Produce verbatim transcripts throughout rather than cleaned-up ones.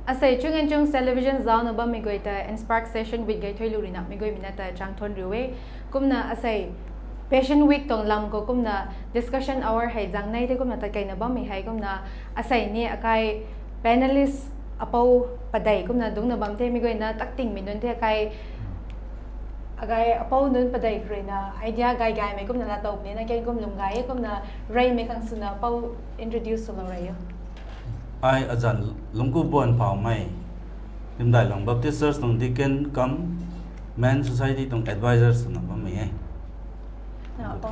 Asei Chung and Chung's Television zaucna bammei guay ta Inspire Session with Gaithui Lu ruina mei guay mina ta chang thuan riu e. Kumna asei Passion Week tuang lam khou kumna discussion hour hei zang nei the kumna tat keina bammei hei kumna asei ni akai panelist apou padei kumna dungcna bam the mei guayna taktingmei nunc the akai akai apou nunc padei khou ruina idea gay gaymei kumna laa tow puni na ken kum lum gay e kumna reymei khang swna apou introduce swlou rei o. Ai azan Lungkubuan Phaomei, Limdailong Baptist Church tuang deacon cum Men Society tuang advisor swna bammei e. Na apou.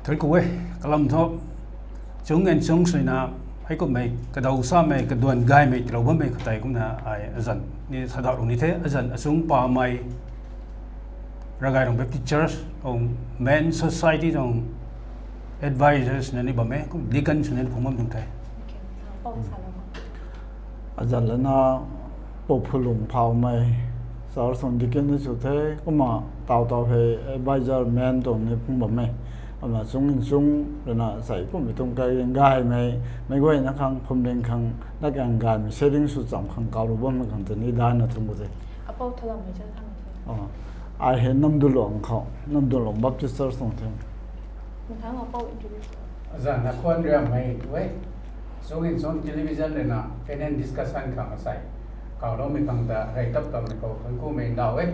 Thank you e, kalam thu Chung and Chung's ruina heikumhmei kadaw samei kaduan gaymei tilou bammei khoutei kumna ai azan ni sadauh rung ni the, azan Achung Pamei, Ragailong Baptist Church tuang Men Society tuang advisors na ni bam e, kum deacon swna ni phung bam tuang the. Azan lana Pu Phulung Phaomei, church tuang deacon ni sw the, kumna taw taw hei advisor men tuang ni phung bam e. Kumna Chung and Chung's ruina sei kummei tuang kai gaymei, mei guayna khang phumling khang na kan gaymei sharing sw cham khang kaw lu bammei khang ta ni daina thung ku the. Apou thalammei cha thang the. Ai hei Namdulong khou, Namdulong Baptist Church tuang the. Mathang apou introduce. Azan na khwan riammei e, Chung and Chung's Television ruina panel discussion khang asei kawloumei khang ta rey tap tammei khou thuanc kumei ndauh e.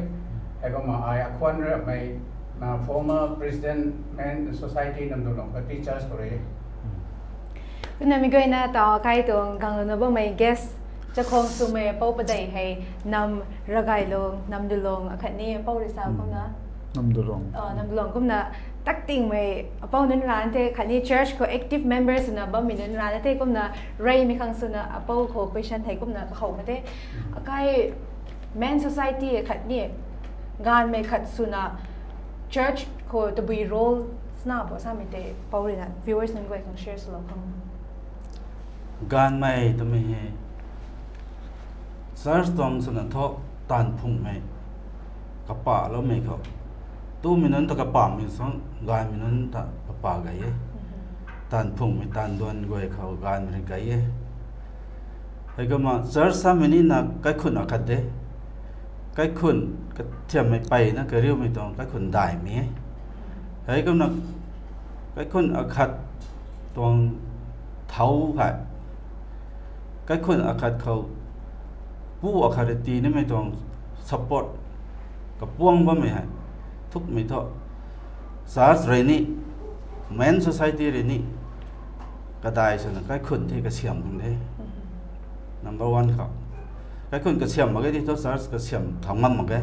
Heikumna ai akhwan riammei na former president Men Society Namdulong Baptist Church khou rui. Kumna mei guayna taw akai tuang ganglouna bammei guest chakhwang swmei apou padei hei Nam Ragailong, Namdulong akhatni apou rui sa kumna Namdulong kumna taktingmei apou nunc rana the khatni church khou active members swna bammei nunc rana the kumna reymei khang swna apou khou question hei kumna kahow ma the. Akai Men Society khatni gaanvmei khat swna church khou tabui role sna bo samei tei apou ruina viewers nunc guay khang share swlou khang. Gaanvmei twmei hei church tuang swna thu taanv phungmei kapahloumei khou, tumei nunc ta kapahmei sang gaanvmei nunc ta kapah gay e. Taanv phungmei taanv duan guay khou gaanvmei rui gay e. Heikumna church samei nina kaikhun akhat de. Kaikhun kathiammei peyna kariumei tuang kaikhun daihmei e. Heikumna kaikhun akhat tuang thau hei kaikhun akhat khou pu akhat rui tii nimei tuang support kapuang bammei hei thukmei thu church rui ni, Men Society rui ni kadai swna kaikhun the kasiam khang de. Number one khou kaikhun kasiam mak ge ti thu church kasiam thau ngam mak ge.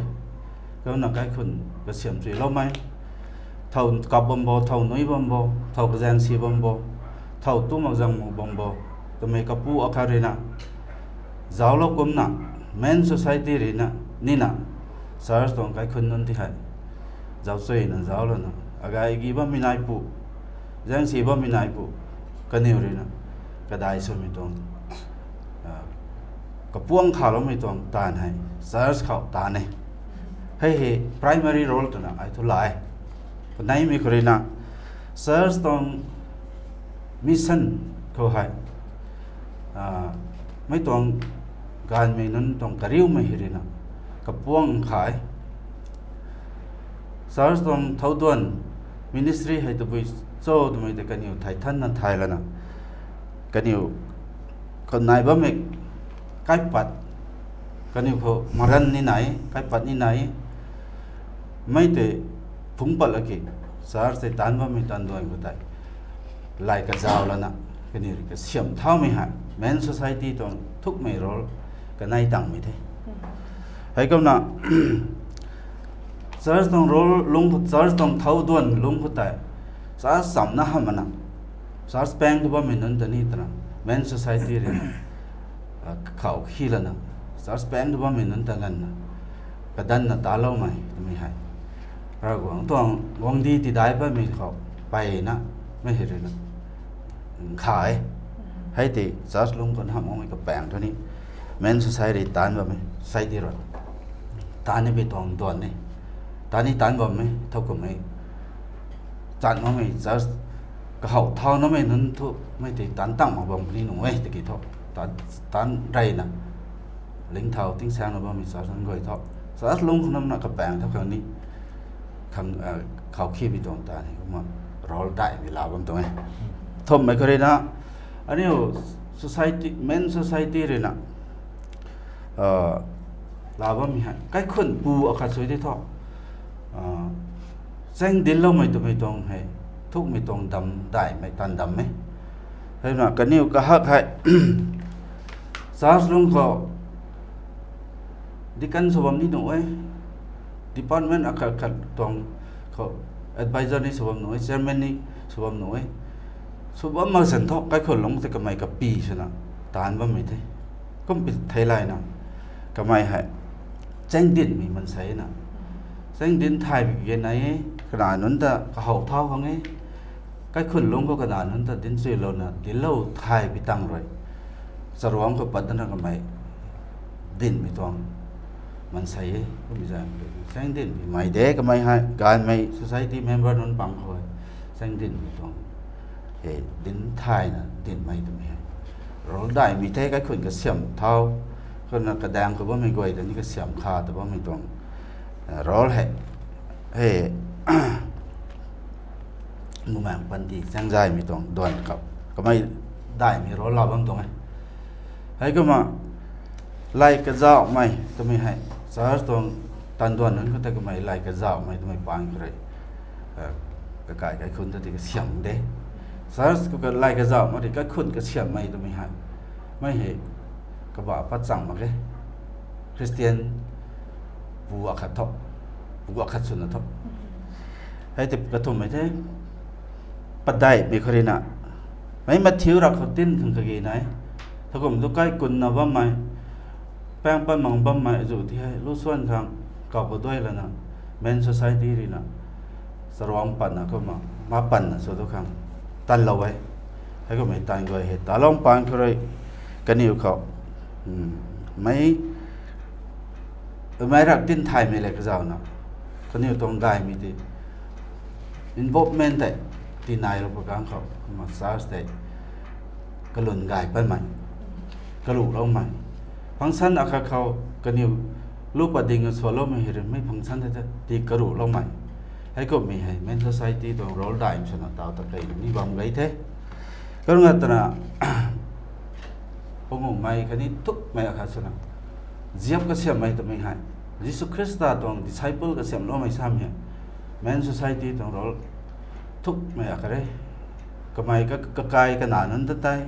Kumna kaikhun kasiam chuiloumei, thow kap bam bo, thow nui bam bo, thow kazaeng si bam bo, thow tu mak zang mak bam bo twmei kapu akhat ruina zauclou kumna Men Society ruina nina church tuang kaikhun nunc ti hei zauc chuina zauclouna agay gi bammei nai pu, zaeng si bammei nai pu, kaniw ruina kadai swmei tuang kapuang khaloumei tuang taanv hei church khou taanv e. Hei hei primary role twna ai thu la e. Kaneimei khou ruina church tuang mission khou hei mei tuang gaanvmei nunc tuang kariumei hei ruina kapuang kha e. Church tuang thau duan ministry hei tabui cho twmei tei kaniw thei thanna thay lana kaniw khou nai bammei kaipat, kaniw khou maran ni nai, kaipat ni nai. Mei tei phungc pat laki church tei taanc bammei taanv duan khou tei lay kazauc lana kaniw rui kasiam thaumei hei Men Society tuang thukmei role kanei tangmei the. Heikumna church tuang role lung khou, church tuang thau duan lung khou tei church chamna hamh mana, church paeng tu bammei nunc ta ni twna Men Society rui khou khi lana church paeng tu bammei nunc ta ganvna kadanna taloumei twmei hei Ravguangc tuang guangcdic tidai patmei khou mpeyna mei hei ruina kha e. Hei tei church lung khou hamh makmei kapaeng thu ni Men Society taanc bammei society rui taanc nimei tuang duan e. Taanc ni taanc bammei thowkumhmei chan makmei church kahow thau namei nunc thu mei tei taanc tang mak bam puni nuh e tiki thu tan reyna, lingthau tingsaengna bammei church nunc guay thu, church lung khou namna kapaeng thu khang ni, khang, khou khibi tuang ta ni kumna role daihmei la bam tuang e. Thumhmei khou rui na, aniu society, men society rui na la bammei hei kaikhunc pu akhat sw di thu, chaeng dincloumei twmei tuang hei, thukmei tuang dam daihmei tan dam e. Heina kaniw kahak hei church lung khou deacon sw bam ni nuh e, department akhat khat tuang khou advisor ni sw bam nuh e, chairman ni sw bam nuh e. Sw bam mak san thu kaikhunc lung tei kamei kapi swna taanc bammei the. Kum pi thei layna kamei hei chaeng dincmei maansei na, chaeng dinc thay bi ge nai e, kanac nunc ta kahow thau khang e. Kaikhunc lung khou kanac nunc ta dinc chuilouna dinclou thay bi tang rui, charuangc khou pat dana kamei dincmei tuang maansei e. Kummei zaeng chaeng dincmei de kamei hei, gaanvmei society member nunc pang khou chaeng dincmei tuang, e, dinc thayna dincmei twmei hei role daihmei the. Kaikhunc kasiam thau, kumna kadaeng khou bammei guay ta ni kasiam kha ta bammei tuang role hei, hei, bumaengc panty chaengzaymei tuang duan khou kamei daihmei role la bam tuang e. Heikumna lay kazauhmei twmei hei church tuang tan duan nunc khou tei kamei lay kazauhmei twmei paan khou rui, kakai kaikhunc ta ti kasiam de. Church khou lay kazauhmei ri kaikhunc kasiammei twmei hei, mei hei kabah pat chang mak e. Christian pu akhat thu, pu akhat swna thu, hei tei kathumhmei the. Padeihmei khou rui na, mei mathiu rak khou tin khang kage nai, thakum tu kaikhunc na bammei, paeng pat mang bammei zu ti hei lu suan khang kau kaduai lana, men society rui na charuangc patna kumna ma panna sw tu khang tanlou e. Heikummei tan guay hei talou paan khou rui kaniw khou mei mei rak tin thaymei le kazauhna, kaniw tuang gaymei ti involvement tei tinailou pa kang khou kumna church tei kalun gay patmei, karuhloumei, function akhat khou kaniw lu pat ding sualoumei hei rimei function tei ti karuhloumei. Heikummei hei men society tuang role daihmei swna taw ta kei ni bam gay the. Karunga twna panguhmei khatni thukmei akhat swna ziap kasiammei twmei hei, Jisu Khrista tuang disciple kasiamhloumei samei hei men society tuang role thukmei akhat re. Kamei kakai kanac nunc ta tei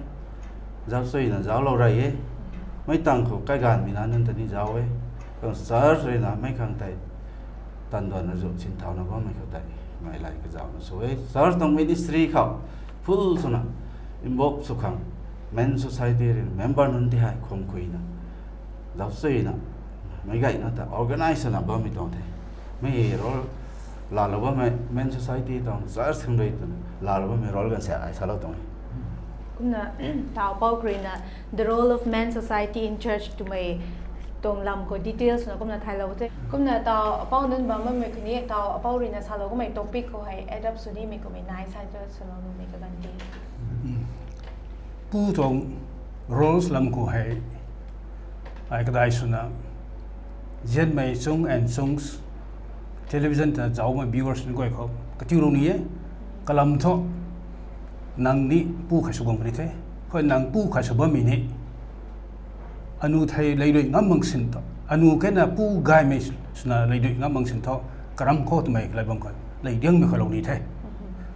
zauc suina zauclou rey e. Mei tang khou kaiganvmei nac nunc ta ni zauc e. Tuang church rui na mei khang tei tan duanna zu sinthauna bammei khou tei mei lay kazauhna sw e. Church tuang ministry khou full swna involve sw khang men society rui member nunc ti hei khum khuina zauc suina meic gayna ta organize swna bammei tuang the. Mei role laalou bammei men society tuang church khang rui twna laalou bammei role ganv sa ai salou tuang e. Kumna taw pou khou rui na, the role of men society in church twmei tuang lam khou details na kumna thaylou the. Kumna taw apou nunc bam bammei khou ni taw apou rui na salou kummei topic khou hei add up sw nimei kummei nai sa ta swlou numei kaganv ti. Pu tuang roles lam khou hei ai kadai swna zianmei chung and chungs television ta zaucmei viewers nunc guay khou katiulou ni e. Kalam thu nang ni pu khat sw bam puni the. Khou nang pu khat sw bammei ni anu thei leidui ngam mang sin thu, anu kena pu gaymei swna leidui ngam mang sin thu, karam khou twmei kalai bam khou lei diangmei khatlou ni the.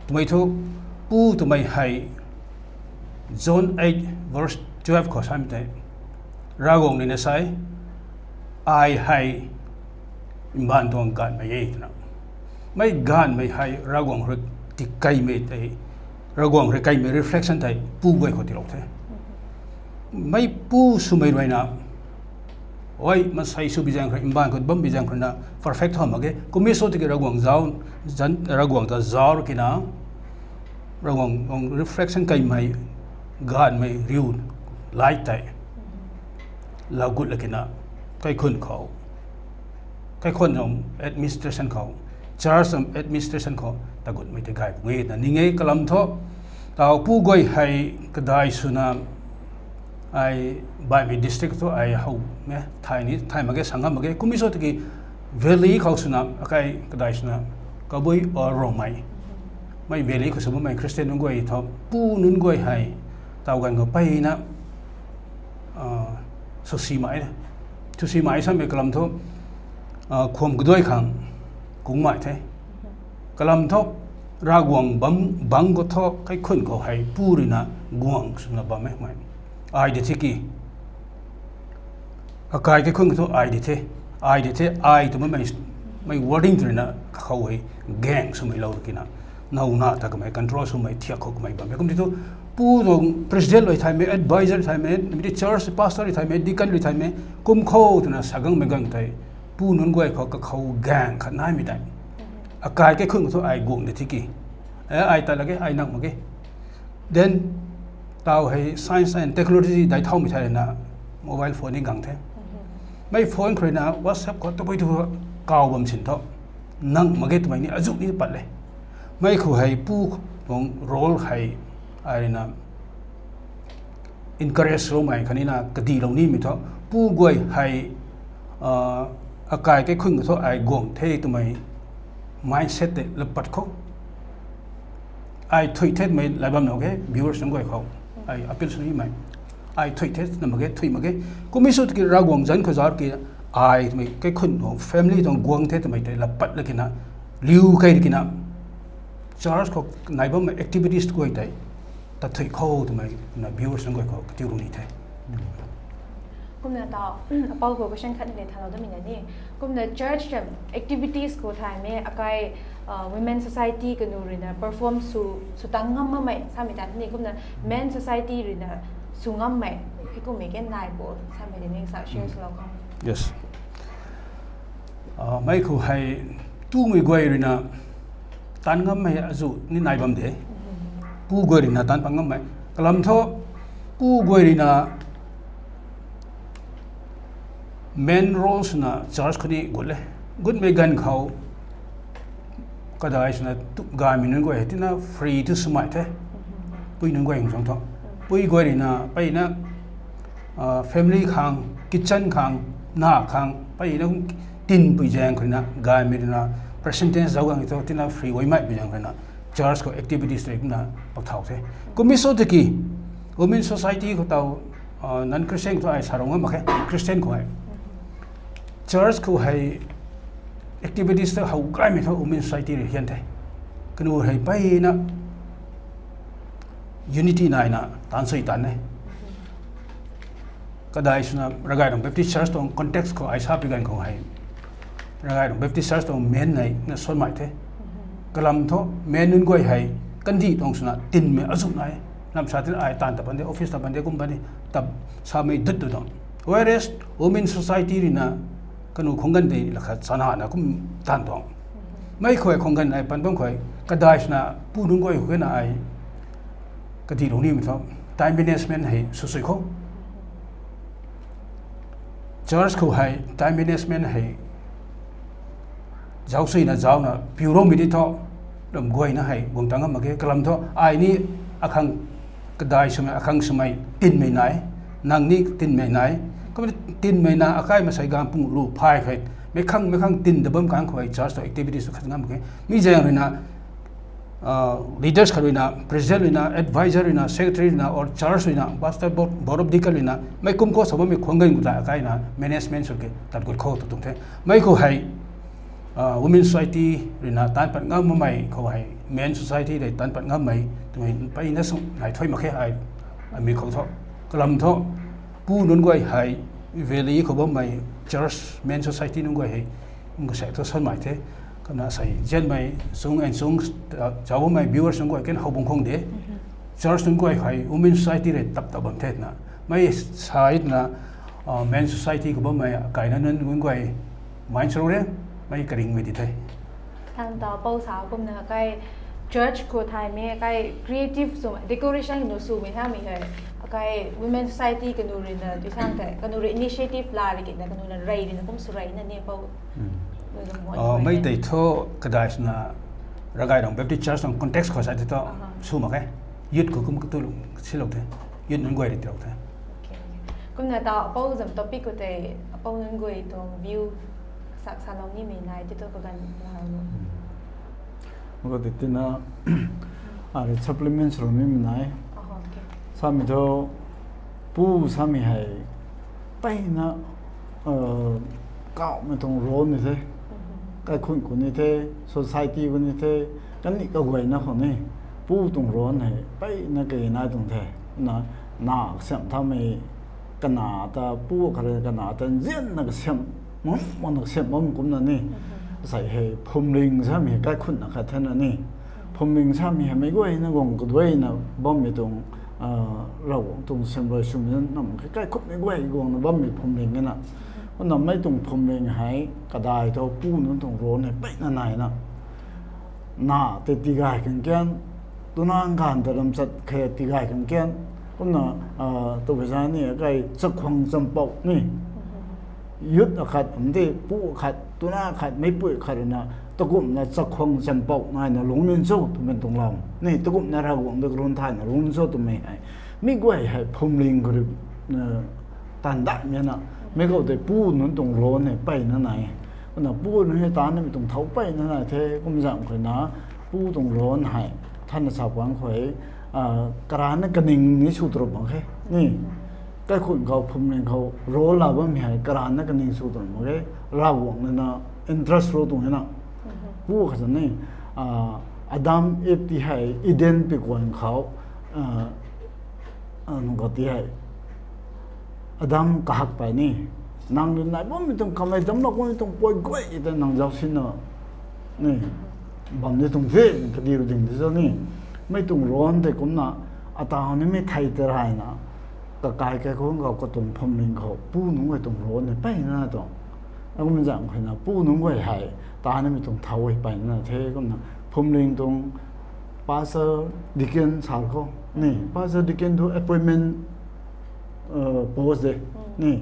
Twmei thu pu twmei hei John eight verse twelve khou samei tei, Ravguangc ni na sa e, ai hei mbaanv tuang gaanvmei e twna. Mei gaanvmei hei Ravguangc rui tikeimei tei, Ravguangc rui keimei reflection tei pu guay khou tiilou the. Mei pu swmei ruina, oi, masei sw bi zaeng khou, mbaanv khou bam bi zaeng khou na perfect tho mak ge. Kummei sw tiki Ravguangc zauc, Ravguangc ta zauc rui kina, Ravguangc tuang reflection keimei, gaanvmei riu, light tei laa gut la kina, kaikhunc khou, kaikhunc tuang administration khou, church tuang administration khou ta gutmei tei gay puni na ning e. Kalam thu taw pu guay hei kadai swna Ai baihmei district thu ai how me, thay ni, thay mak ge, sa ngam mak ge. Kum e sw tiki valley khou swna, akai kadai swna, Kabui or Rongmei. Mei valley khou sw bammei Christian nunc guay thu, pu nunc guay hei, taw ganv khou peyna, ah, swsi mai, swsi mai samei kalam thu, ah, khwam kaduai khang kung mai the. Kalam thu, Ravguangc bam, bang khou thu, kaikhun khou hei pu ruina guang swna bam e mei. Ai de the ki, akai kaikhun khou thu ai de the, ai de the, ai twmei mei, mei wording tw ruina kakhou hei gang swmei lou kina, nowna ta kamei control swmei thiak khou kamei bam e. Kum ti thu, pu tuang president rui thaymei, advisor thaymei, mei church pastor rui thaymei, deacon rui thaymei, kum khou twna sa gangmei ganv tei, pu nunc guay khou kakhou gang khat naimei tei, akai kaikhun khou thu ai guang de the ki, e, ai tat lak ge, ai nang mak ge. Then, taw hei science and technology dai thaumei thei ruina mobile phone ni gang the. Mei phone khou ruina WhatsApp khou tabui thu kaw bam sin thu, nang mak ge twmei ni azuh ni pat le. Mei khou hei pu tuang role hei, ai ruina encourage swmei khatnina kadilou nimei thu, pu guay hei, ah, akai kaikhun khou thu ai guang the twmei mindset tei lapat khou, ai thuy the twmei lai bam nau ke, viewers nunc guay khou, ai appeal sw nimei, ai thuy the na mak ge, thuy mak ge. Kum e sw tiki Ravguangc zanc khou zauc ki, ai twmei kaikhun tuang family tuang guang the twmei tei lapat la kina, liu kei kina, church khou nai bammei activities guay tei tat thuy khou twmei na viewers nunc guay khou katiu ru ni the. Kumna ta, apau khou question khat ni le thanlou damei na ni. Kumna church activities khou thaymei akai, ah, women society kanu ruina perform sw, sw tang ngam makmei samei ta ni. Kumna men society ruina sw ngammei, hei kummei ke nai bo samei de ni sa share swlou khang. Yes. Ah, mei khou hei tumei guay ruina taanv ngammei azuh ni nai bam de. Pu guay ruina taanv pat ngammei. Kalam thu, pu guay ruina main role swna church khou ni gut le. Gutmei ganv khou kadai swna tu, gaymei nunc guay hei tina free tu swmei the. Pui nunc guay hung sung thu, pui guay ruina peyna, ah, family khang, kitchen khang, na khang peyna kum tinpui zaeng khou ruina, gaymei ruina, percentage zauc gang thu tina free guaymei pui zaeng khou ruina, church khou activities rui kumna pak thau the. Kum e sw tiki, women society khou taw, ah, non-Christian khou thu ai sa rou ngam mak khe, Christian khou hei church khou hei activities ta how gaymei thu women society rui hian the. Kanu hei peyna unity naina taanv sui taanv e. Kadai swna Ragailung Baptist Church tuang context khou ai sa pi ganv khou hei, Ragailung Baptist Church tuang men nei na suanmei the. Kalam thu men nunc guay hei kandih tuang swna tinmei azuh nai. Lam sa tina ai taanv ta pan de, office ta pan de, kum pan de, ta samei dut tu tuang. Whereas women society ruina kanu khwang ganv tei la khat chana na kum taanv tuang. Mei khou khwang ganv ai pan bam khou kadai swna pu nunc guay khou na ai kadihlou nimei thu, time management hei sw sui khou. Church khou hei time management hei zauc suina zaucna piu roumei di thu, lam guayna hei guang tang ngam mak ge. Kalam thu ai ni akhang kadai swmei, akhang swmei tinmei nai, nang ni tinmei nai. Kum tinmei na akai masei ganv pung lu phay khei, meic khang meic khang tin da bam kang khou hei church tuang activities tu khat ngam mak ge. Mi zaeng ruina, ah, leaders khat ruina, president ruina, advisor ruina, secretary ruina, or church ruina, pastor, board, board of deacon ruina, mei kum khou sa bammei khwang ganv khou ta akai na management sw ke tat gut khou tu tuang the. Mei khou hei, ah, women society ruina taanv pat ngam makmei khou hei men society rui taanv pat ngammei twmei peyna sw nai thuy mak khe ai, ami khou thu. Kalam thu, pu nunc guay hei valley khou bammei church men society nunc guay hei kum kasaek thu suanmei the. Kumna sei zianmei chung and chung, ah, zauc bammei viewers nunc guay kan how bung khang de. Church nunc guay hei women society rui tap tap bam the twna. Mei sa twna, ah, men society khou bammei kaina nunc guay mind sw re, mei karingmei di the. Tang ta pou sa kumna kai church khou thaymei kai creative sw, decoration nu swmei thaymei hei, kai women society kanu ruina tu sang the, kanu rui initiative la rui kina, kanu na rey ruina kum sw reyna ni pou. Ah, mei tei thu kadai swna Ragailung Baptist Church tuang context khou sa tei thu sw mak khe. Youth khou kum katu silou the. Youth nunc guay rui tilou the. Kumna ta apou zam topic khou tei apou nunc guay tuang view sak salou nimei nai ti tu kaganv la lo. Ko ti tina ari supplements rou nimei nai. Samei thu pu samei hei mpeyna kauhmei tuang role ni the. Kaikhunc khou ni the, society khou ni the, kaniw kaguayna khou ni pu tuang role hei mpeyna kei nai tuang the. Na, na kasiamh thaumei kana ta pu khat rui kana ta nzianna kasiamh, makna kasiamh bam kumna ni. Asei hei phwamling samei hei kaikhunc na khat thena ni. Phwamling samei hei meic guayna guang kaduaina bammei tuang, Ravguangc tuang siamruai swmei nunc nam khe kaikhunc meic guay guangna bammei phwamling e na. Kumna mei tuang phwamling hei kadai thu pu nunc tuang role hei mpeyna naina. Na tei tigay khang kian, tuna ganv ta ramchat khe tigay khang kian. Kumna, tu kazan ni akai chakhwang champouh ni. Youth akhat, amdi pu akhat, tuna khat, meipui khat rui na, takumna chakhwang champouh naina lungc nin cho twmei tuang lam ni, takumna Ravguangc ta karun thayna lungc nin cho twmei hei. Mi guay hei phwamling khou rui, tan daihmei na, mei khou tei pu nunc tuang role hei mpeyna nai. Kumna pu nunc hei tanmei tuang thau mpeyna nai the, kum zam khou na, pu tuang role hei, thanna sa pang khou, karana kaning ni sw turup mak khe ni. Kaikhunc khou phwamling khou role la bammei hei karana kaning sw turup mak khe, Ravguangc na interest role tuang e na. Pu khat ni, Adam Eve ti hei Eden pi kuan khou, nunc khat ti hei, Adam kahak pei ni, nang rui nai bammei tuang kamei damclou bammei tuang pui guay tei nang zauc sina ni, bam ni tuang the, kadiu ding di cho ni. Mei tuang role tei kumna, ataw nimei thei tei rayna, kakai kaikhunc khou katuang phwamling khou pu nunc guay tuang role ni mpeyna tuang. Akum zam khou na pu nunc guay hei tanmei tuang thau hei mpeyna the kumna phwamling tuang pastor, deacon sa khou ni, pastor, deacon tu appointment post de ni,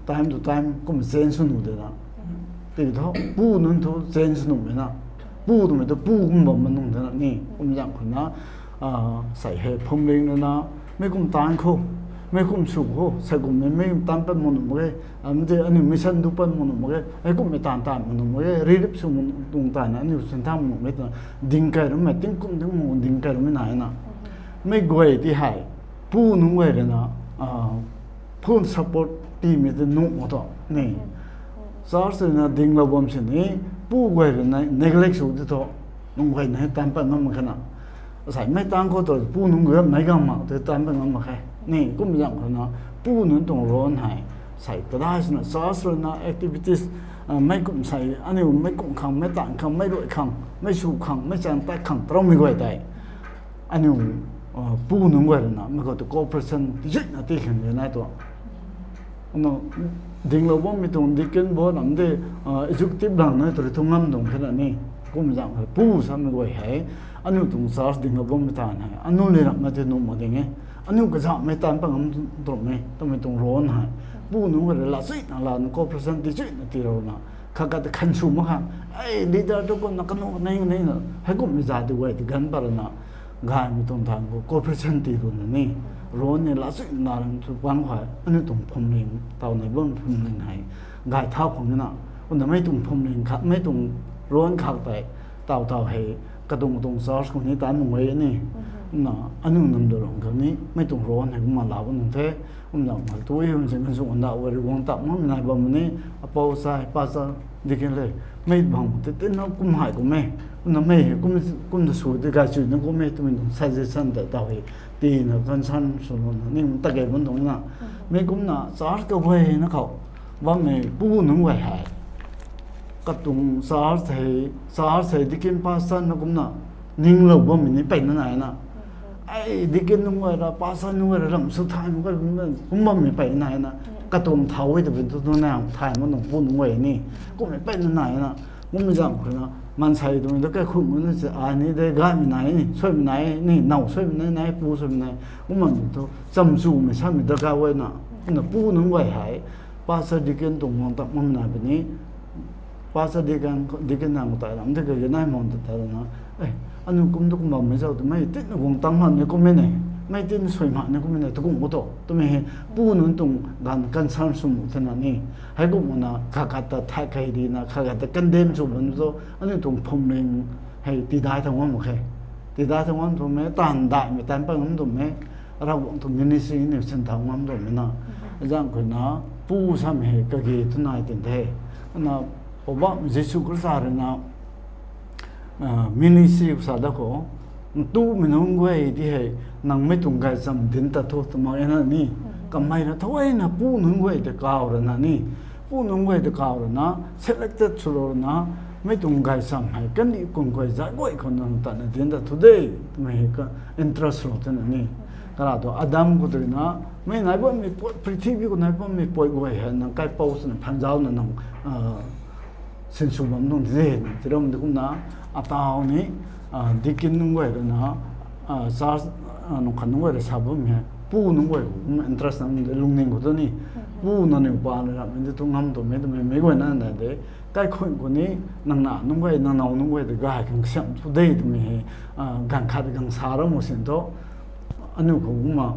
time to time kum change sw nuh de na. Ti thu pu nunc thu change sw nuhmei na, pu twmei tu pu kum bam ma nung de na ni, kum zam khou na, sei hei phwamling rui na, mei kum taanv khou, mei kum sw khou, sei kummei mei kum taanv pat mak nuh mak ge, amdi aniu mission du pat mak nuh mak ge, hei kummei taanv taanv mak nuh mak ge, ririp sw mak tuang taanv na aniu sinthang mak nuhmei twna, ding kai rummei, tingkum tingkum ding kai rummei nai na. Mei guay ti hei, pu nunc guay rui na, full support tiimei tei nuh mak tuang ni. Church rui na dinglou bam sini, pu guay rui na neglect sw ti thu, nunc guay na hei taanv pat ngam mak khe na. Asei mei taanv khou tu pu nunc guay meic gang mak tei taanv pat ngam mak khe ni, kum zam khou na, pu nunc tuang role hei, sei kadai swna church rui na activities, mei kum sei, aniu mei kum khang, mei taanv khang, mei ruai khang, mei sw khang, mei chaeng tat khang, taroumei guay tei aniu pu nunc guay rui na mei khou tu cooperation tizuina ti khang rui nai tuang. Dinglou bammei tuang deacon bo nam de, executive lang na tu rui thu ngam tuang khe na ni, kum zam hei pu samei guay hei, aniu tuang church dinglou bammei taanv hei aniu ni ramh na tei nuh mak ding e. Aniu kazauhmei taanv pat ngam tuang e twmei tuang role hei, pu nunc guay rui laa chuina lana cooperation tizuina tiilouna, khat khat ta khan sw mak khang, ei leader tu kumna kanu kanei kanei na, hei kummei zat tu guay ti ganv pat rana, gaymei tuang taanv khou cooperation tii runa ni, role ni laa chuina lana tu pang khou, aniu tuang phwamling, taw nei bam phwamling hei, gay thau khang na, kumna mei tuang phwamling khat, mei tuang role khat tei, taw taw hei, katuang katuang church khou ni taanv mak e ni, na, aniu nam du lang khou ni mei tuang role hei kumna laa bam nung the, kum zam hei tu e, kum zam kan sw anda guay rui guang tap makmei nai bam ni, apou sai, pastor, deacon le, mei bang tei tina kum hei kum e, kumna mei hei kum, kum ta sw tei gay chuina kum e twmei tuang suggestion tei taw hei, tiina concern swlouna ni ta kei bam tuang na, mei kumna church kaguayna khou, bammei pu nunc guay hei, katuang church hei, church hei deacon pastor na kumna, ninglou bammei ni mpeyna nai na. Ei deacon nunc guay ra, pastor nunc guay ra, ramh sw thay mak khe, kum bammei mpeyna nai na. Katuang thau e twmei tu tu na thay mak nung pu nunc guay ni, kummei mpeyna nai na. Kummei zam khou na, maansei twmei tu kaikhunc na se, ai ni de gaymei nai ni, suaimei nai ni, now suaimei nai, nai pu suaimei nai, kum bam tu chamchumei samei darkar guay na. Kumna pu nunc guay hei, pastor deacon tuang guang tap makmei nai puni, pastor deacon, deacon nang tei lam de kage nai mang ta tei na, aniu kum tu kum bammei zauc twmei tina guang tang han ni kummei ne. Mei tin sui mak ni kumna tu kum ko to twmei hei pu nunc tuang ganv concern sw mu thena ni. Hei kumna khat khat ta thak kei dina, khat khat ta condemn sw bam tu, aniu tuang phwamling hei tidai thang ngam mak khe. Tidai thang ngam twmei, taanv daihmei, taanv pat ngam twmei, Ravguangc tuang ministry ni sin thau ngam twmei na. Zang khou na, pu samei hei kage tu nai tin the. Na, Poubauhmei Jisu Khrista rui na, ministry khou sa da khou, ntumei nunc guay ti hei, nang mei tuang gaychamv dinc tat tho twmei na ni. Kamei na thow na pu nunc guay ta kaw rana ni. Pu nunc guay ta kaw rana, selected swlou rana, mei tuang gaychamv hei kandih kung guay zat guay khou nang tatna dinc tat tho de, twmei hei ka interest lou twna ni. Kara tu Adam khou tu rui na, mei nai bammei pui, prithibi khou nai bammei pui guay hei nang kaipouc swna phanzauna nang sinsw bam nung de, tiram de kumna, ataw ni, deacon nunc guay rui na, church, nung khat nunc guay rui sa bammei hei pu nunc guay khou kumna interest nang de lungning khou tu ni. Pu nangniw pa na ramhmei de tu ngam twmei twmei mei guayna nai de. Kaikhunc khou ni, nang na nunc guay, nang now nunc guay de gay khang siam tu de twmei hei, ganv khat ganv sa ra mu sin thu, aniu khou kumna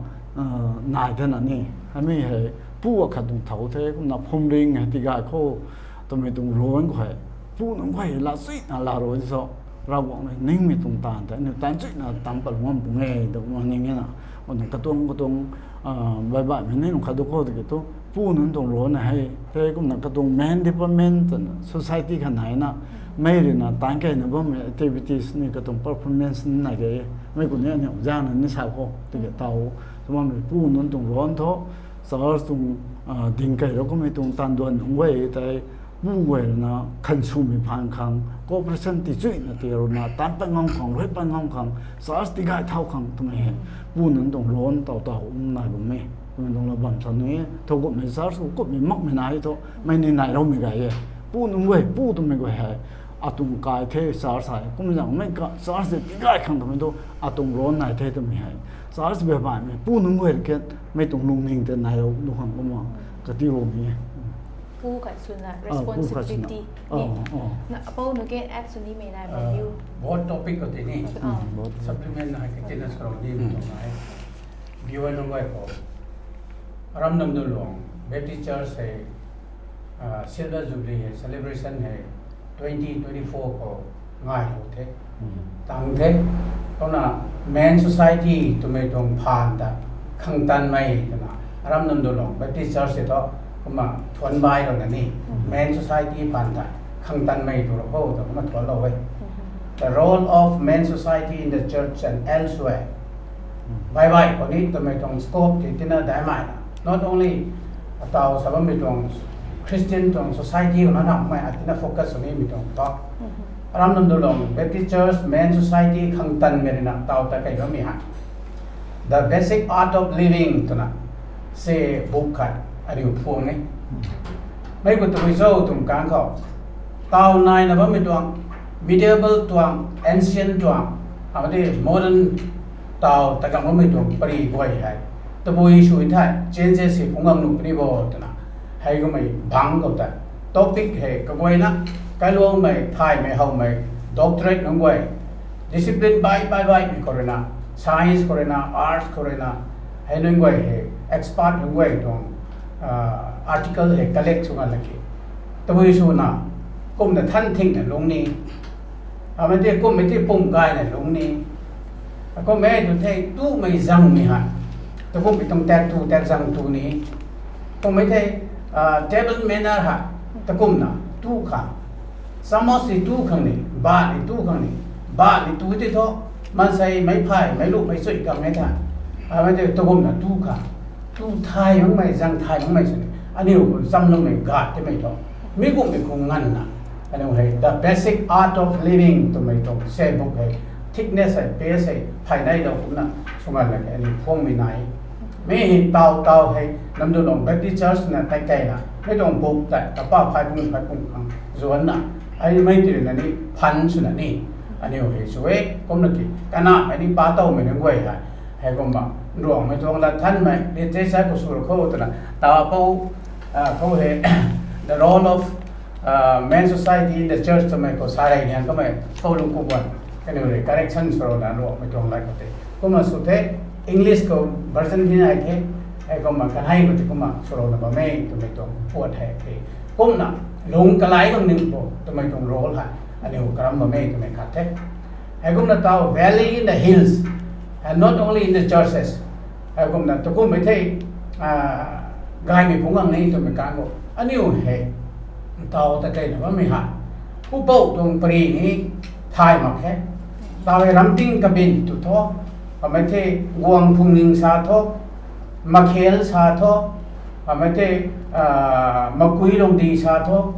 nai thena ni. Hei mei hei, pu akhat tuang thow the, kumna phwamling hei tigay khou, twmei tuang ruan khou hei, pu nunc guay la chuina la rui so, Ravguangc rui ningmei tuang taanv the, aniu taanv chuina taanv pat ngam pung e, twna ning e na. Kumna katuang katuang, baih baihmei ni nung khat du khou tiki tu, pu nunc tuang ruan hei the, kumna katuang main department twna society khat nai na, mei rui na taanc keyna bammei activities ni katuang performance ni nai ke, mei khou ni aniu zaengna ni sa khou tiki taw, twmei pu nunc tuang ruan thu, church tuang, ding key rou kummei tuang taanv duan nunc guay tei, pu guay rui na khanswmei phaan khang, cooperation ti chuina ti rui na, taanc pat ngam khang, rui pat ngam khang, church tigay thau khang twmei hei, pu nunc tuang ruan taw taw um nai bam e. Twmei tuang la bam sa ni, thu kumhmei church khou kumhmei makmei nai thu, mei ni nai roumei gay e. Pu nunc guay, pu twmei guay hei, atuang kai the church hei, kumna zaeng mei ka church de tigay khang twmei thu, atuang ruan nai the twmei hei. Church baih baihmei pu nunc guay rui ke, mei tuang lungning tei nai rou lu khang kumna, kati roumei e. Pu khat swna, pu khat swna, responsibility ni. Apou nu ke add sw nimei nai bam liu. Both topic khou tei ni, supplement hei katina sw rou ni tuang nai. Viewer nunc guay khou, Aram Namdunlong Baptist Church hei, Silver Jubilee hei celebration hei twenty twenty-four khou ngailou the, tang the. Kumna Men Society twmei tuang phaan ta khangtanmei twna, Aram Namdunlong Baptist Church hei thu, kumna thuanc bai lou na ni, Men Society phaan ta khangtanmei tu rou khou ta kumna thuanclou e. The role of Men Society in the church and elsewhere. Baih baih khou ni twmei tuang scope ti tina daihmei na, not only ataw sa bammei tuang Christian tuang society khou na namei atina focus sw nimei tuang thu, Aram Namdunlong Baptist Church Men Society khangtanmei rui na taw ta kei bammei hei The Basic Art of Living twna se book khat aniu phuang e. Mei khou tabui cho twmei kang khou, taw naina bammei tuang, medieval tuang, ancient tuang, amei tei modern taw ta gang bammei tuang pary guay hei tabui sw thei changes si phungc gang nuh puni bo twna, hei kummei bangc khou tei topic hei kaguayna kailuangmei, thaymei, howmei, doctorate nunc guay, discipline baih baih baihmei khou rui na, science khou rui na, arts khou rui na, hei nunc guay hei expert nunc guay tuang article hei collect sw ngan laki, tabui swna, kumna than thingna lungc ni, amei tei kummei tei pum gayna lungc ni, kummei tu thei tumei zangmei hei, takummei tuang tak tu tak zang tu ni, kummei thei table manner hei, takumna tu khang, chammos ni tu khang ni, bah ni tu khang ni, bah ni tu ti thu, maansei meic phay meic luh mei chui gang e the, amei tei takumna tu khang, tu thay makmei, zang thay makmei sini, aniu khou chamloumei gay timei thu, mi kummei khou nganvna, aniu hei The Basic Art of Living twmei tuang se book hei, thickness hei, page hei phay nei lou kumna sw ngan laki aniu phuangmei nai. Mi hei taw taw hei Namdunlong Baptist Church na tei keyna mei tuang book tei kapa phay pung phay pung khang zuanna, ai mei ti rui na ni fund swna ni, aniu hei sw e. Kumna ki kanamei ni pa towmei nunc guay hei, heikumna Ruangmei tuang lat thanmei literature khou sw rou khou twna, taw pou, khou hei The Role of Men Society in the Church twmei khou sa rey nian kamei khou lung ku buan, kaniw rui correction sw rou na Ruangmei tuang lat khou tei kumna sw the. English khou version ni nai the, heikumna kanei khou ti kumna swlouna bam e twmei tuang puat hei the. Kumna lung kalai lung ning bo twmei tuang role hei aniu karam bam e twmei khat the. Heikumna taw valley in the hills, and not only in the churches. Heikumna takummei the, gaymei phungc gang ni twmei kan khou aniu hei taw ta keina bammei hei pupouc tuang pari ni thay mak khe. Taw hei ramting kabin tw tho, kamei the guang phungning sa tho, makhel sa tho, kamei the makui lungdi sa tho,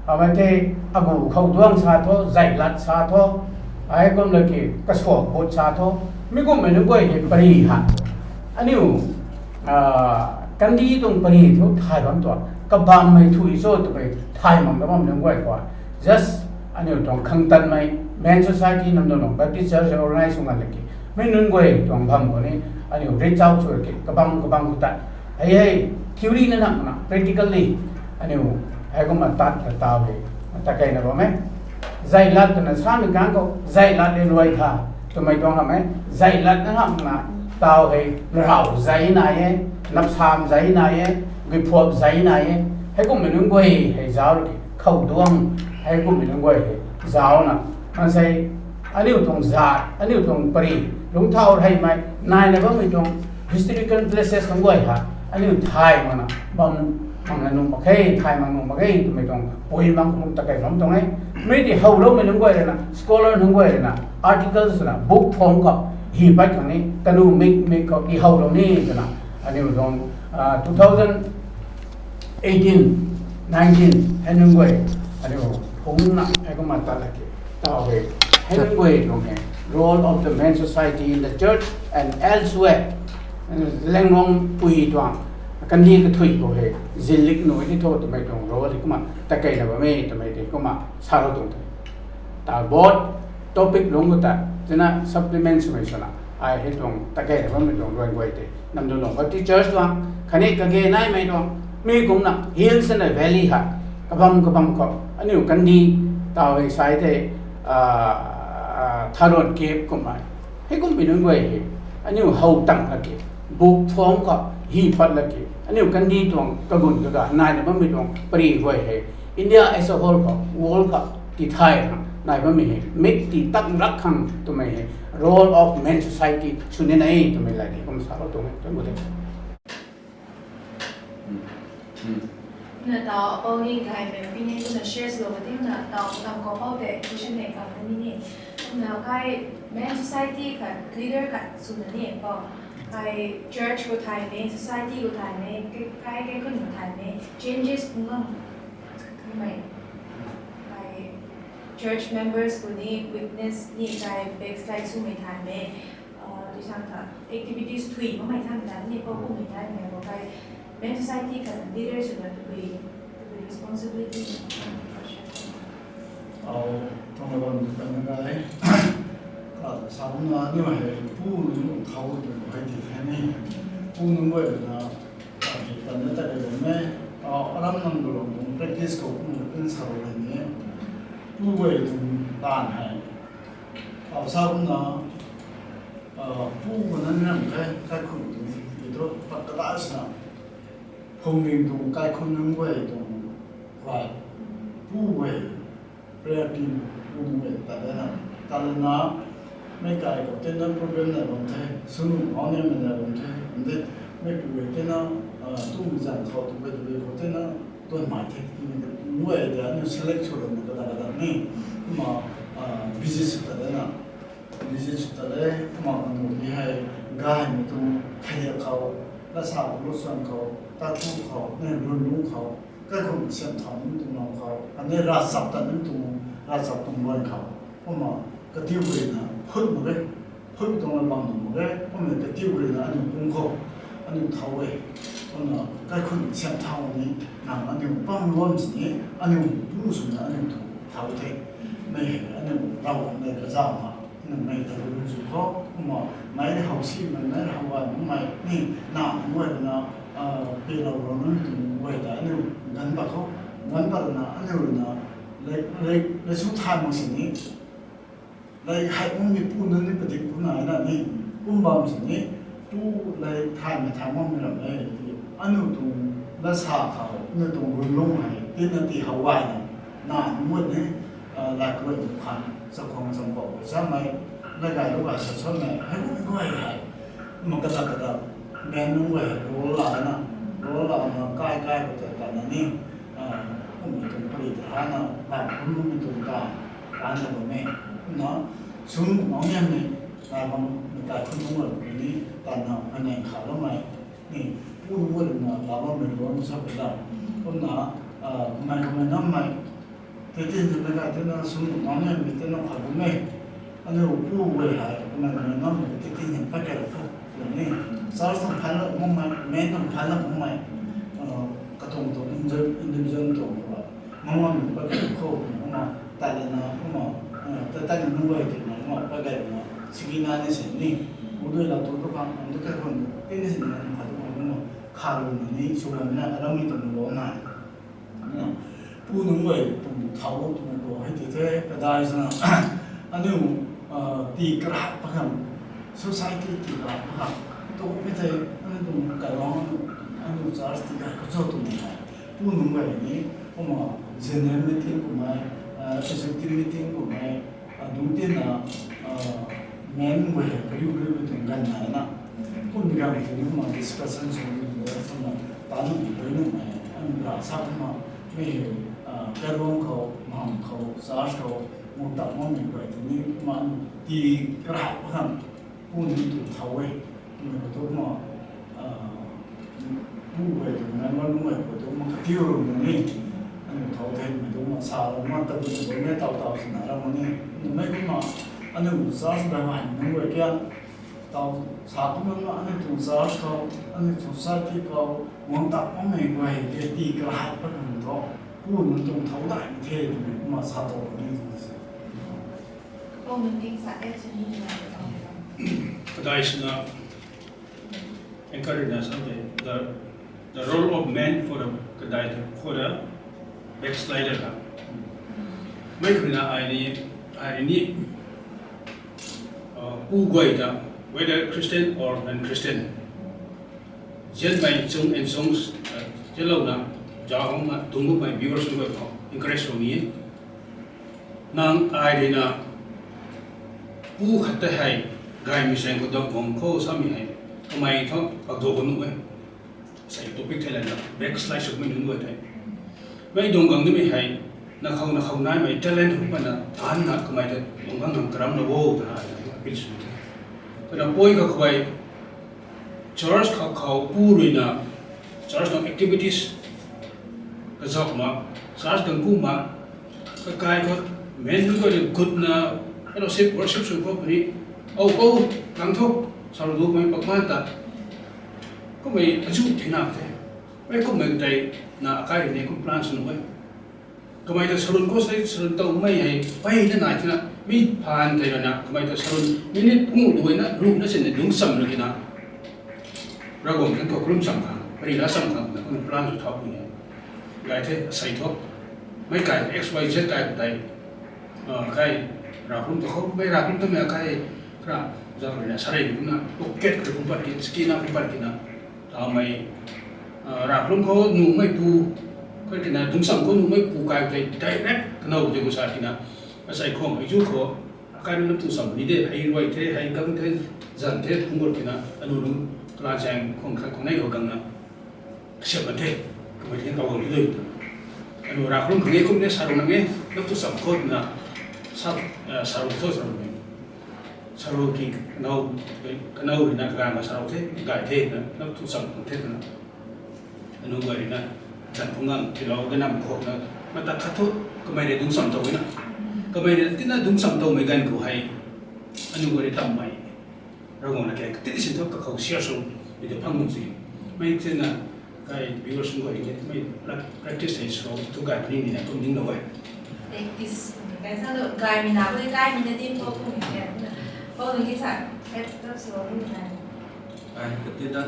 kamei the agu khouduang sa tho, zailat sa tho, heikumna ki kasuak but sa tho, mi kummei nunc guay hei pari hei aniu kandih tuang pari thu thay bam tuang kabammei thui cho twmei thay mak ta bam nunc guay khou just aniu tuang khangtanmei Men Society Namdalong Baptist Church organize sw ngan laki mi nunc guay tuang bam khou ni aniu reach out sw ki kabam kabam khou ta hei hei theory na namna practically aniu heikumna tat kha taw hei ta keina bam e. Zailat twna samei kan khou zailat le luai tha twmei tuang hamh e. Zailat na hamhna taw hei nrau zai nai e, napsam zai nai e, guiphuap zai nai e. Heikummei nunc guay hei zauc ki khouduang, heikummei nunc guay hei zaucna maansei aniu tuang zat, aniu tuang pari, lungcthau reymei naina bammei tuang historical places nunc guay hei aniu thay makna bam makna nuh mak khe, thay mak nuh mak khe twmei tuang pui mak kum ta kei bam tuang e. Mi ti howloumei nunc guay rui na, scholar nunc guay rui na articles na book form khou hi pat khang ni kanu mik mik khou i howlou ni twna aniu tuang two thousand eighteen, nineteen hei nunc guay aniu phungna heikumna tat laki taw hei hei nunc guay tuang hei Role of the Men Society in the Church and Elsewhere, Lenglong pui tuang kandih kathui khou hei zinlik nuh ti tho twmei tuang role hei kumna ta keina bam e twmei tei kumna salou tuang the. Ta both topic lungc khou ta tina supplement swmei swna ai hei tuang ta keina bammei tuang ruan guay tei Namdalong Baptist Church tuang khatni kage naimei tuang mi kumna hills and valley hei kabam kabam khou aniu kandih taw hei sai tei tharuan kep kummei heikummei nunc guay hei aniu how tang laki book form khou hi pat laki aniu kandih tuang kagun kaga naina bammei tuang pari guay hei India as a whole khou, world khou tithay khang nai bammei hei mik ti tak rak khang twmei hei Role of Men Society sw ni nai twmei lai ni kum salou tuang e, thank you. Na taw apou ni gaymei opinion kumna share swlou ka tina taw kam khou pou tei question nei kam ni ni. Kumna kai Men Society khat leader khat swna ni pou. Kai church khou thaymei, society khou thaymei, kai kaikhun khou thaymei changes phungc gang mei. Kai church members khou ni weakness ni kai backslide swmei thaymei, ti sang ta activities thui makmei sang ta ni pou kummei thaymei khou kai Men Society khat leader swna tabui, tabui responsibility. Au, tuang bam tu kan na gay. Ka sa na ni hei pu nunc lung thau tu hei ti the ni. Pu nunc guay na, hei kan na ta kei bam e. Aram Namdalong tuang practice khou kum na tin sa rou hei ni. Pu guay tuang taanv hei. Au sa na, pu khou na ni ram khe, kaikhun tuang ti thu pat kata sina. Phungning tuang kaikhun nunc guay tuang guay, pu guay, prayer team, pu nunc guay tat lana, tat lana, meic kai khou tina problem nai bam the, sunu khou ni mei nai bam the, ndi, meic pu guay tina, tumei zan khou, tabui tabui khou tina, tuan mai the, nunc guay ta aniu select sw lana kata kata ni, kumna busy sw tat lana, busy sw tat le, kumna kanu ni hei, gaymei tuang theidiak khou, lasa khou, lusuan khou, tatu khou, ni lun lung khou, kaikhun siam thau nunc tuang lam khou, ani ravchap tat nunc tuang, ravchap tuang luan khou, kumna katiu guayna phut mak e, phut tuang la bam nuh mak e, kumna katiu guayna aniu pung khou, aniu thau e, kumna kaikhun siam thau ni, nang aniu pang luan sini, aniu pu swna aniu tu thau the, mei hei aniu rav nei kazauh ma, aniu mei ta lu zu khou, kumna mei how si mei, mei how gay makmei ni, na nunc guay na, pilou lou nunc tuang guay ta aniu ganv pat khou, ganv pat na aniu na, lei, lei, lei su thay mak sini, lei hei kum ni pu nunc ni padik pu nai na ni, kum bam sini, Pu lei thaymei thay makmei ram e, aniu tuang lasa khou, aniu tuang runlung hei, tina ti how gayna, na nunc guay ni, laiklou khan, chakhwang champou, samei, na gaylou gay sa samei, hei kum guay hei, ma kata kata, men nunc guay hei, role lana, role lana, kai kai kata kata na ni, kum tuang pari ta hana, laiklou nunc tuang ta, kan na bam e, na, sum nunc nai ni, laiklou nunc ta khun nunc guay ni, tana, haneng kha loumei, ni, pu nunc guay na, laiklou nunc sa pu da, kumna, kamei kamei nammei, tei tin zin na kai tina sum nunc nai ni, mi tina kha bam e, aniu pu guay hei, kamei kamei nammei, tei tin zin pat kei la thu, ni, church tuang phan la makmei, men tuang phan la makmei, katuang tuang individual tuang khou, mangmei pat kei khou, kumna, tat lana, kumna, tat tat nunc guay tina, kumna, pat kei na, sigi na ni sin ni, pu dui la tu tu khang, tu kei khang, tin ni sin na, kha tu khang, kumna, kha lu na ni, sw lam na, aram mi tuang lu na. Pu nunc guay tuang thau tuang lu hei ti the, kadai sana, aniu, ti karai pa khang, society ti karai pa khang, tu mi the, aniu tuang kailuang, aniu church ti kai khou cho tuang hei, pu nunc guay ni, kumna, general meeting kummei, executive meeting kummei, dungc tina, men guay hei kariu kariu tuang ganv nai na, kummei ganv ti ni kumna discussion sw ni, kumna, ta nunc dui nunc mei, aniu ra sa kumna, mi hei, kailuang khou, maham khou, church khou, guang tat makmei guay ti ni kumna, ti karai pa khang, pu nunc tuang thau e, kumna khou tu kumna, pu guay tuang member nunc guay khou tu kumna katiu ru na ni, aniu thau the, mei tu kumna sa ru na, tabui tabui mei taw taw sina ram ni, numei kumna, aniu church bai man nunc guay kia, taw sa kumna, aniu tuang church khou, aniu tuang society khou, guang tat makmei guay ti karai pa nunc thu, pu nunc tuang thau daihmei the twmei kumna sa tow ni, Kadai sina, encourage na sa the, the, the role of men for the kadai the, for the backslider ha. Mei khou na ai ni, ai ni, pu guay ta, whether Christian or non-Christian, zianmei chung and chung, zianlouna, zauc hangna, dungc bammei viewers guay khou encourage sw ni e. Nang ai rui na, pu khat tei hei, gaymei sang khou dap guang khou samei hei, kamei thu, akdou kan nuh e. Sei topic thei lana, backslide swmei nunc guay tei. Mei dungc gang nimei hei, na khou na khou naimei talent hu pana, taanv na kamei tei, dungc gang nang karam na o, twna ai appeal sw the. Twna point kha khou, church kha khou pu rui na, church tuang activities kazauh ma, church tuang ku ma, kakai khou, men nunc guay rui gutna, fellowship, worship sw khou puni, o, o, nang thu, sarou dukmei pakman ta, kummei azu thina the, mei kummei tei na akai rui ni kum plan sw nuh e. Kamei ta sarun khou sei, sarun tow mei hei, peyna nai thina, mi phaan tei rana, kamei ta sarun, minute pung duayna, ruhna sinna dungc cham rui kina, Ravguangc nunc khou kalum cham khang, pari la cham khang, na kum plan sw thau puni e. Gay the, asei thu, mei kai, X Y Z kai khou tei, kai, Ravguangc ta khou, mei Ravguangc ta mei kai, kara, zang rui na, sarei kumna, pocket khou kum pat ki, skin na kum pat kina, tamei, Ravguangc khou nuhmei pu, kar kina, dungc cham khou nuhmei pu kai tei direct kanow tei gu sa kina, asei khou, hei zu khou, akai rui na tu cham ni de, hei ruai the, hei gang the, zan the, kum gu kina, aniu nunc, kalan chaeng khou khat khou nei khou gangna, kasiam kan the, kamei the kau gang ni de. Aniu Ravguangc khang e kum ne, sarou nang e, na tu cham khou na, sa, sarou thu sarou ni. Sarou ki kanow, kanow rui na kaganv na sarou the, gay the na, na tu cham khang the na. Aniu guay rui na, zan phung ngang, tilou, ganam khou na, mata khat thu, kamei rui dungc cham tow na. Kamei rui tina dungc cham towmei ganv khou hei, aniu guay rui tammei. Ravguangc na ke, tini sin thu kakhou share sw, mi de phang mun si. Mei tina, kai viewers guay ni, mei practice hei sw, thu gay puni ni na, kum dinglou e. Practice, kai sa lo, gaymei na, kum gaymei na din khou kum ni e. Khou ni ki sa, kai tap sw ni na. Ai, kati da.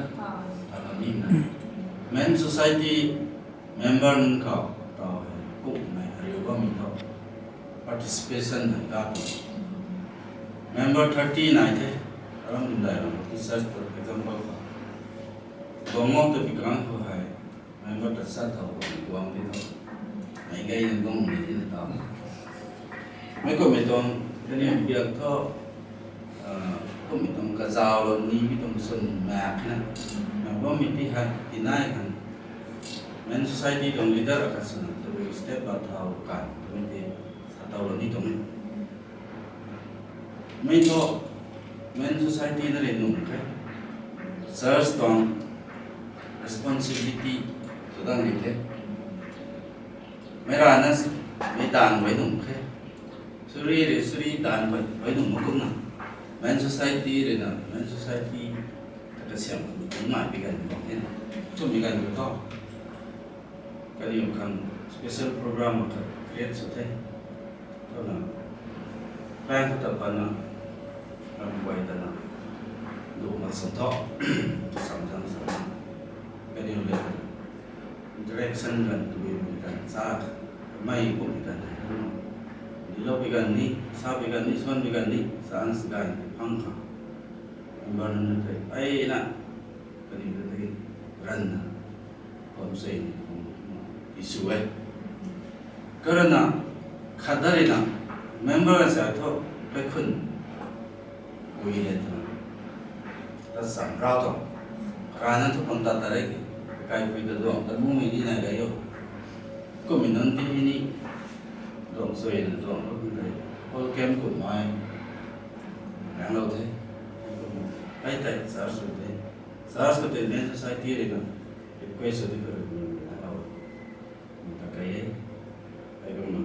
Alo ni na. Men Society member nunc khou, taw hei, kummei ariu bammei tho. Participation hei ka tu. Member thirty nai the, Ram dai ram teachers for example kha. Guang ngam ta pi kang khou hei. Member ta sa thau guang guang di tho. Ai gai na guang ni di na tau. Mei kum mei tuang kaniw biak tho. Kum mei tuang kazau lo ni mi tuang sun ni mak na. Na guang mi ti hei ti nai kan. Men society tuang leader akat suna tu step ba thau kan tu mei ti sa thau lo ni tuang. Mei thu men society na rui num khe. Church tuang responsibility tu dang ni the. Mei rana mei dan bai num khe. Suri rui suri dan bai bai num ma kumna. Men society rui na men society ta kasiam kum mai pi gan ni the. Kum mi gan ni tho. Kaniw khang special program khat create sw the. Twna, plan khat ta pana, ram guay tana, du mak san tho, sam thang sam. Kaniw le, direction kan, tui mi kan, sa, mei kum mi kan, dilo pi kan ni, sa pi kan ni, suan pi kan ni, sa ang sigai, phang kha. Environment te, ai na, kaniw le, ran na. Pam sei ni kum issue e. Karana khat da rui na member sa tho kaikhun ui le tho. Ta sam rau tho. Karana thu pam ta ta rei ki. Kai pui ta duang ta mu mei ni nai ga yo. Kum mi nunc ti ni duang sui na duang lo kum dei. Whole camp kum mai. Rang lo the. Ai tai sa sui the. Church khou tei men society rui na request di kha rui na hau. Ta kai e. Ai kum na.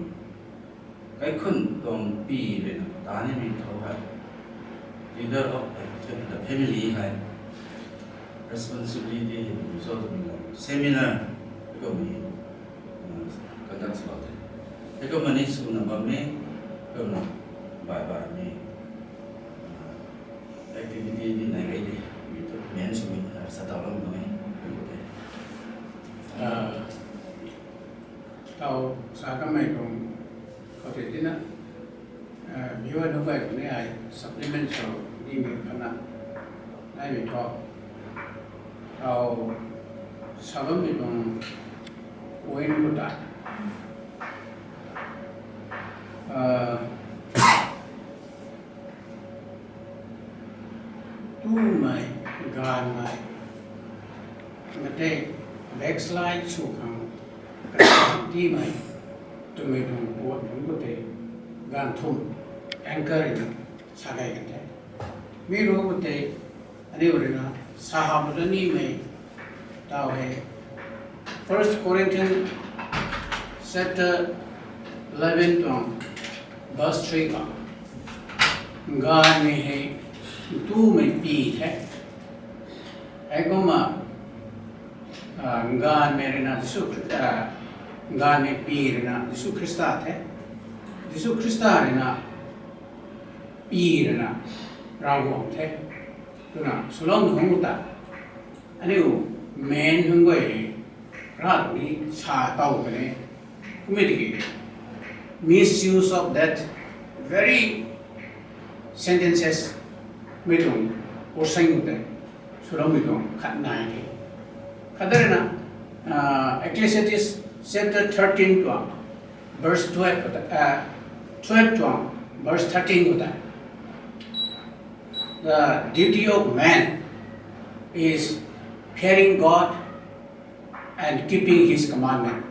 Kaikhun tuang pi rui na ta ni mi thau hei. Leader of the family hei. Responsibility hei kum so tu mi lo. Seminar. Ai kum mi. Conduct sw bam the. Ai kum ni sw na bam e. Ai kum na bai bai ni. Activity ni nai gai di, mi tu men sw mi, sa tau lam nai, mi tu te. Tau sa kamei tuang, khou te tina, mi wa nu bai kuni ai supplement sw ni mi khana, nai mi tho. Tau sa bam mi tuang, win ku ta. Tumei, gaanvmei, mate backslide sw khang, katimei, twmei tuang puat nunc khou tei, gaanv thum, anchor na, sa gay kan the. Mi ru khou tei, aniu rui na, sa hap ta nimei, tau hei, First Corinthians chapter eleven tuang, verse three khou. Gaanvmei hei, tumei pi the. Hei kumna, gaanvmei rui na Jisu Khri-, gaanvmei pi rui na Jisu Khrista the. Jisu Khrista rui na, pi rui na, Ravguangc the. Twna swlou nunc ta. Aniu men nunc guay hei, Rav ni sa tau kan e. Kumei tiki, misuse of that very sentences, mei tuang portion khou tei, swloumei tuang khat nai the. Khat da rui na, Ecclesiastes chapter thirteen tuang, verse twelve khou tei, twelve tuang, verse thirteen khou tei. The duty of man is fearing God and keeping his commandment.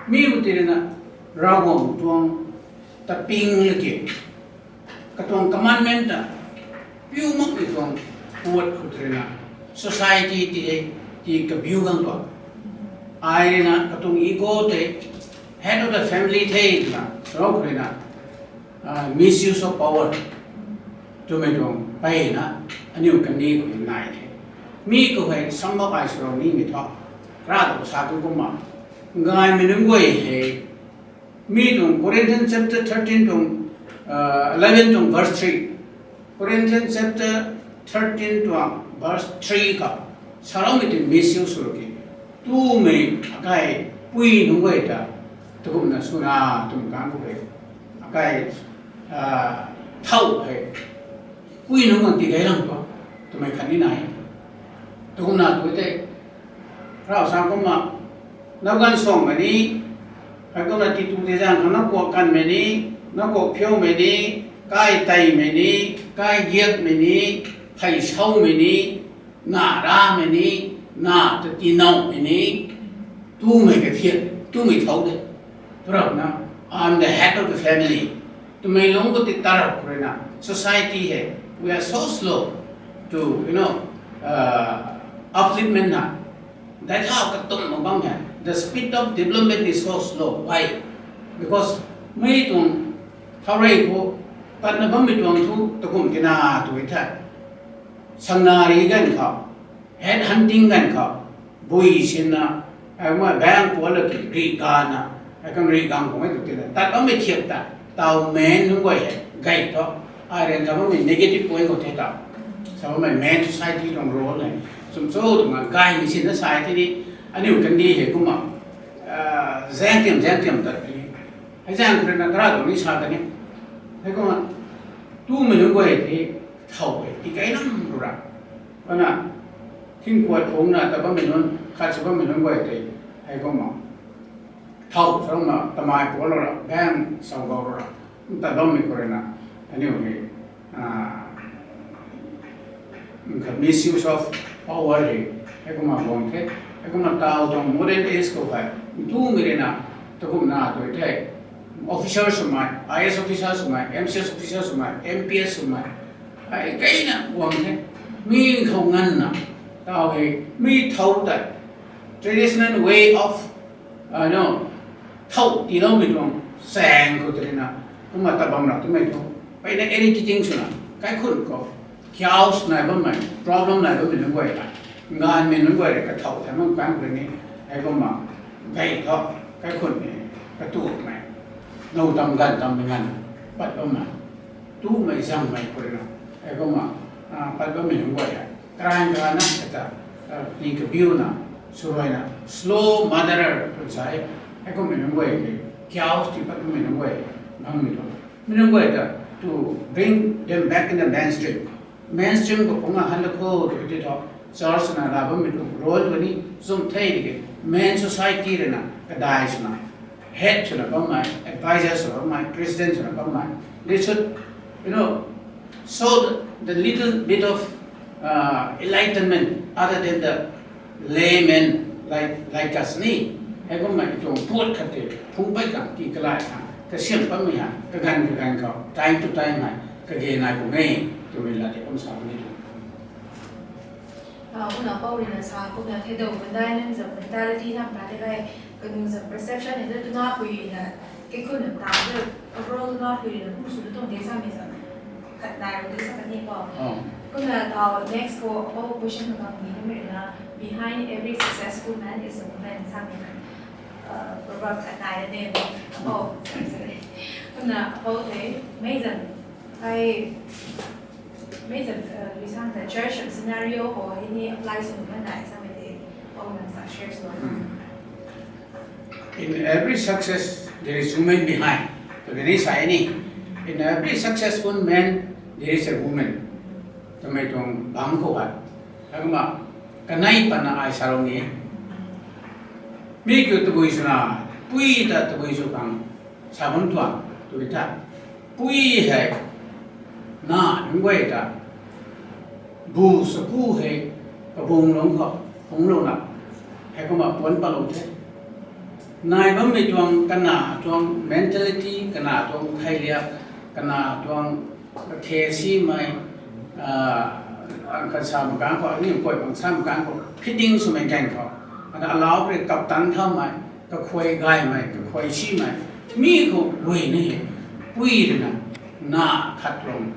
Mi khou tei rui na, Ravguangc tuang ta ping laki, katuang commandment ta, piu makmei tuang puat khou tei rui na, society ti hei, ti kabiu gang tuang. Ai rui na, katuang ego tei, head of the family the na, rau khou rui na, misuse of power, twmei tuang mpeyna, aniu kani khou nai the. Mi khou hei sammak ai swlou nimei thu, Rav ta sa tu kumna, gaanvmei nunc guay hei, mi tuang Corinthians chapter thirteen tuang, eleven tuang verse three, Corinthians chapter thirteen tuang verse three khou, saloumei tei misuse sw ki, tumei akai pui nunc guay ta, tukumna swna twmei kang khou hei, akai, thau hei, Pui nunc khang tigay lang tu, twmei khatni nai. Tukumna tu tei, rav sang kumna, nau ganv suangmei ni, hei kumna titu tei zang khang nau kuak kanmei ni, nau kuak phiumei ni, kai teimei ni, kai giakmei ni, phey saumei ni, na ramei ni, na ta tinawmei ni, tumei kathiat, tumei thau de. Turapna, I am the head of the family. Twmei lungc khou ti tarap khou ruina, society hei, we are so slow to, you know, uh, upliftment na. Dai thau katum mak bam hei, the speed of development is so slow. Why? Because mei tuang thau rei khou, patna bammei tuang thu, takum tina tu the. Sangna ri ganv khou, head hunting ganv khou, bui sinna, hei kumna bank puala ki ri gana, hei kan ri gang khou mei tu tina, tat bammei thiak ta, tau men nunc guay hei, gay thu, ai ren ta bammei negative point khou the ta, sa bammei men society tuang role hei, sum cho tuang gaymei sinna sai the ni, aniu kandi hei kumna, zaeng tiam, zaeng tiam tat ni, hei zaeng khou ruina kara tuang ni sa ta ni, hei kumna, tumei nunc guay the, thau hei, tikei nam ru ra, kana, thingkuat phungna ta bammei nunc, khat si bammei nunc guay tei, hei kumna, thau, thau na, tamei pualou ra, bank sau gau ra, ta bammei khou ruina, aniu hei, khat misuse of power hei, hei kumna guang the, hei kumna tau tuang modern age khou hei, tumei ruina, takumna tu the, officer swmei, I A S officer swmei, M C S officer swmei, M P S swmei, hei keina guang the, mi khou nganvna, tau hei, mi thau tei, traditional way of, no, thau tiiloumei tuang, saeng khou tei ruina, kumna ta bam ra twmei thu, peina irritating swna, kaikhun khou, chaos nai bammei, problem nai bammei nunc guay ta, nganvmei nunc guay rui kathau thei mak pang khou ni, hei kumna, gay thu, kaikhun ni, katumei, nou tam ganv tammei nganv, pat bammei, tumei zangmei khou ruina, hei kumna, pat bammei nunc guay hei, karan karana kata, ni kabiuna, swruina, slow murderer tw sa e, hei kummei nunc guay hei, chaos ti pat kummei nunc guay, nangmei tu, mi nunc guay ta, to bring them back in the mainstream. Mainstream khou phungna han da kho tw ti thu, church na la bammei tu role tu ni, zum thei di ke, men society ruina, kadai swna, head swna bammei, advisor swna bammei, president swna bammei, they should, you know, show the, the little bit of, uh, enlightenment other than the laymen like, like us ni. Hei kummei tuang puat khat tei, phung pei khang, ti kalai khang, kasiam bammei ha, kaganv kaganv khou, time to time hei, kage nai pu nge, twmei la tei kum sa ni tu. Kumna pou ruina sa, kumna thei dou kandai nunc zam mentality nam ta tei kai, kanu zam perception hei tu tuna puina, kaikhun ta tu, overall tuna puina kum sw tu tuang de samei zam, khat nai ru de sa kani pou. Kumna tau next khou, pou question khang ni, mi ruina, behind every successful man is a woman samei, proverb khat nai de, pou, sorry, sorry. Kumna pou tei, mei zam, ai, mei zam, uh, recent the church scenario khou hei ni apply sw nuh nai samei tei, pou nang sa share sw. In every success, there is woman behind. Tw ni sa e ni, in every successful man, there is a woman. Twmei tuang bangc khou hei, hei kumna, kanei patna ai sa lou ni, mi kiu tabui swna, pui ta tabui sw khang, sa bam tuang, tw tha, pui hei, na nunc guay ta, bu saku hei, kabung lungc khou, phungclouna, hei kumna puanc patlou the. Nai bammei tuang, kana tuang mentality, kana tuang theiliak, kana tuang kathe simei, ang khat sa makang khou, aniu guay bang sa makang khou, fitting swmei ganv khou, ana alau rui kaptan thaumei, kakhuay gaymei, kakhuay simei, mi khou guay ni, pui ruina, na khat tuang,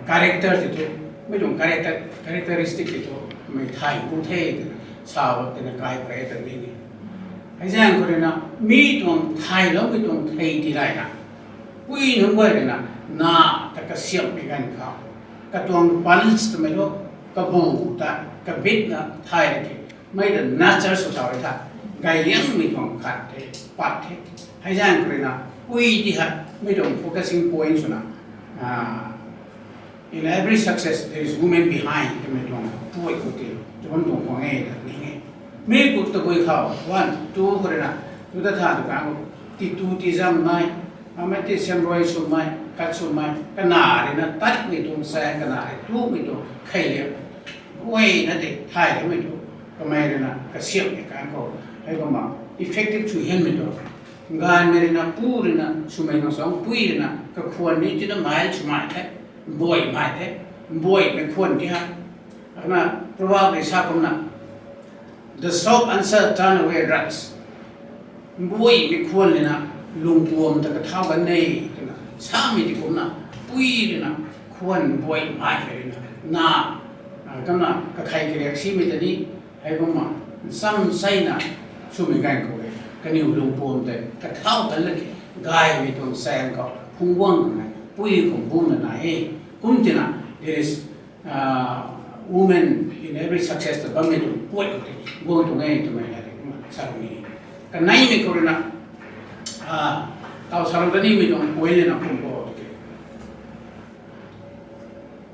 character tei thu, mi tuang character, characteristic tei thu, mei thay ku the twna, sa twna kai pray ta ni ni. Hei zaeng khou ruina, mi tuang thayloumei tuang thei ti layna, pui nunc guay ruina, na ta kasiamhmei ganv khou, katuang pulse twmei thu, kabu ta, kabitna thay ra ki, mei ta nurture sw tau e tha, gay liangmei tuang khat the, pat the. Hei zaeng khou ruina, pui ti hei, mi tuang focusing point swna, In every success, there is women behind twmei tuang point khou tei, chuan tuang khwang e ta ning e. Mi ku tabui khou, one, two khou rui na, tu ta tha tu kang, ti tu ti zam mai, amei ti sem rui sw mai, khat sw mai, kana rui na, tatmei tuang sang, kana rui, tumei tuang, khei liam. Ui na tei, thay liamei tu, kamei rui na, kasiamhmei kang khou, hei kumna, effective sw hianmei tu. Ganvmei rui na, pu rui na, swmei nang sang, pui rui na, kakhwan ni tina mile sw mai the, mbui mai the, mbuimei khwan ti ha. Ana, proverb rui sa kumna, the soft answer turn away wrath. Mbuimei khwan rui na, lungpuam ta kathau kan e, twna, samei ti kumna, pui rui na, khwan mbui mai rui na, na, a, kumna, kakhei kariak simei ta ni, hei kumna, sam seina, swmei ganv khou e, kaniw lungpuam tei, kathau kan laki, gaymei tuang sang khou, phungc guang na, pui khou bumna nai e, kum tina, there is, uh, women in every success ta bammei tuang point khou tei, guang tuang e, twmei la tei, kumna, sa ni. Kaneimei khou rui na, a, tau sa rui kanimei tuang point na kum khou tei.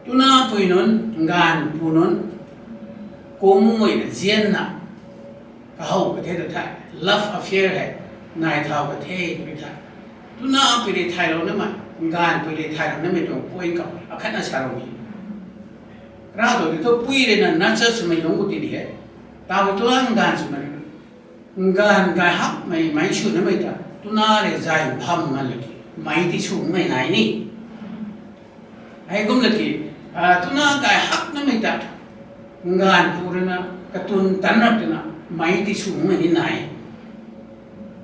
Twna pui nunc, ganv pu nunc, kungmei na zianna, kahow ka the ta the, love affair hei, nai thau ka the tw the. Twna pui rui thaylou namei, ganv pui rui thaylou namei tuang point khou, akhatna sa rou ni. Rav tu ti thu pui rui na nurture swmei lungc khou ti di he. Tau twna ganv swmei, ganv gay hakmei meic sw namei ta, twna rui zay pham ngan laki, meic ti swmei nai ni. Hei kum laki, a, twna gay hak namei ta, ganv pu rui na, katun tan rap twna, meic ti swmei ni nai.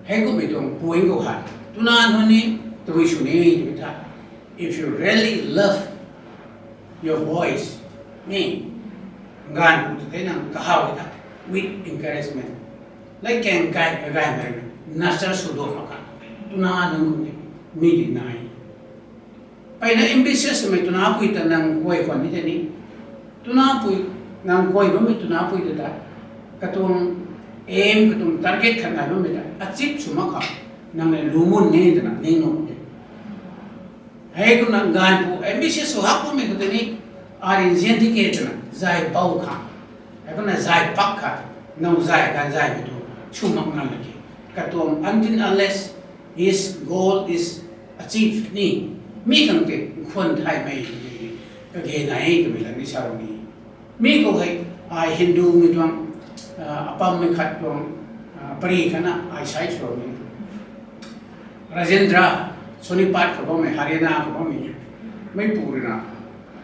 Hei kummei tuang point khou hei, twna nunc ni, tabui sw ni, tw the. If you really love your boys, ni, ganv pu tu tei nang kahaw e ta, with encouragement. Lai kang gay, gay, gay, nurture sw duan mak kha. Twna nunc ni, mi di nai. Mpeyna ambitious swmei twna pui ta nang guay khwan ni tei ni. Twna pui, nang guay bammei twna pui ta ta. Katuang aim, katuang target khat nai bammei ta, achieve sw mak kha. Nang le lu mun ni twna, ning nuh ni. Hei kumna ganv pu ambitious sw hak bammei khou tei ni, ai rui nzian di ke twna, zay bou kha. Hei kumna zay pak kha, now zay, ganv zaymei tu, sw mak ngan laki. Katuang until unless his goal is achieved ni, mi khang tei, khwan thaymei, kage nai twmei la ni sa rou ni. Mi khou hei, ai Hindumei tuang, a, apammei khat tuang, a, pari khatna ai sa sw rou ni. Rajendra, Sonipat khou bammei, Haryana khou bammei, meipu rui na,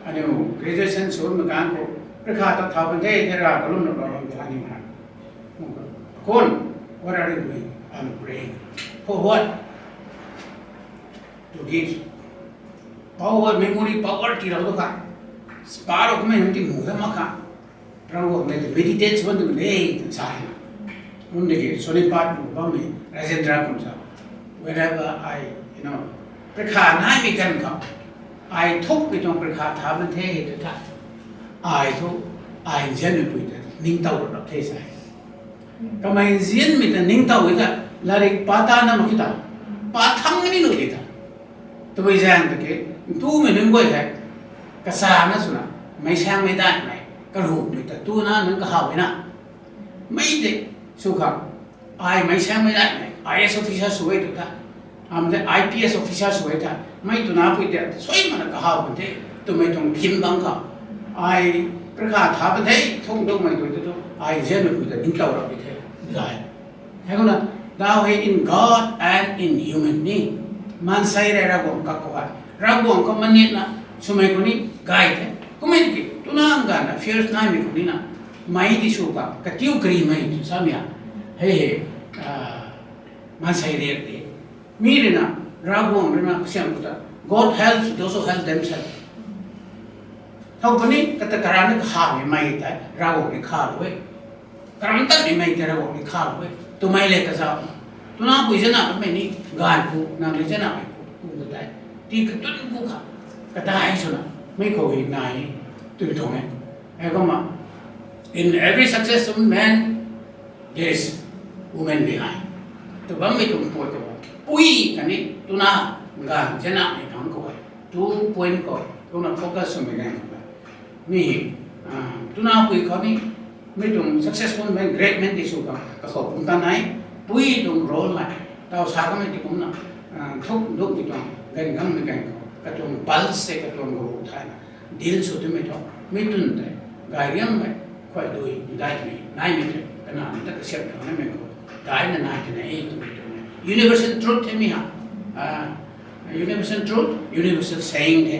aniu graduation sw mak kang khou, parikha ta thau kan the, the ra kalum na bam the aniu ha. Khwan, what are you doing? I'm praying. For what? To give power, memory power tii rou tu kha. Spa rou kummei nunc ti mu ta mak kha. Ravguangc mei tei meditate sw bam twmei de, twna sa e. Kum diki, Sonipat khou bammei Rajendra kum sa, whenever I, you know, parikha naimei ganv khou, ai thukmei tuang parikha tha bam the tw the. Ai thu, ai nzianmei pui ta ningtow rap the sa e. Kamei nzianmei ta ningtow e ta, latrik pa ta na mak ki ta, pa thang ni nuh di ta. Tabui zaeng ta ki, ntumei nunc guay hei, kasa na swna, meic saengmei daihmei, karumei ta twna nunc kahaw e na. Mei tei, sw khang, ai meic saengmei daihmei, I A S officer sw e tw ta, am tei I P S officer sw e ta, mei twna pui tei, suai mana kahaw kan the, twmei tuang thim bang khou, ai parikha tha bam the, thung dungmei tu tu tu, ai nzianmei pui ta ningtow rap di the, zay. Hei kumna, thau hei in God and in human ni. Maansei rui Ravguangc kak khou hei, Ravguangc khou manitna swmei khou ni gay the. Kummei tiki, twna ganv na fears naimei khou ni na, meic ti sw kha, katiu karimei tw samei a. Hei hei, a, maansei riak de. Mi rui na, Ravguangc rui na kasiam khou ta, God helps those who help themselves. Thau khou ni, kata karana kahamei mei tei, Ravguangc rui khalou e. Karam tatmei mei tei Ravguangc rui khalou e. Twmei le kazauh. Twna pui zana bammei ni, ganv pu, nang le zana mei pu, pu ta tei. Ti katun pu kha, kadai swna, mei khou hei nai, tw tuang e. Hei kumna, in every successful man, there is woman behind. Tw bammei tuang pui khou, pui khatni, twna, ganv zana mei khang khou e. Two point khou, Kumna focus swmei ganv khou mi, ah, tuna pui khou ni, mi tuang successful man, great man ti sw khou, kakhou pumtan nai, pui tuang role la, taw sa kamei ti kumna, ah, thuk duk mi tuang, gan gang mi ganv khou, katuang pulse se katuang ru thayna, deal sw twmei thu, mi twn tei, gay riang mei, khuay dui, dai mi, nai mi tei, kana mi ta kasiam tang na mi khou, dai na nai tei na e twmei tuang e. Universal truth the mi ha. Ah, universal truth, universal saying the.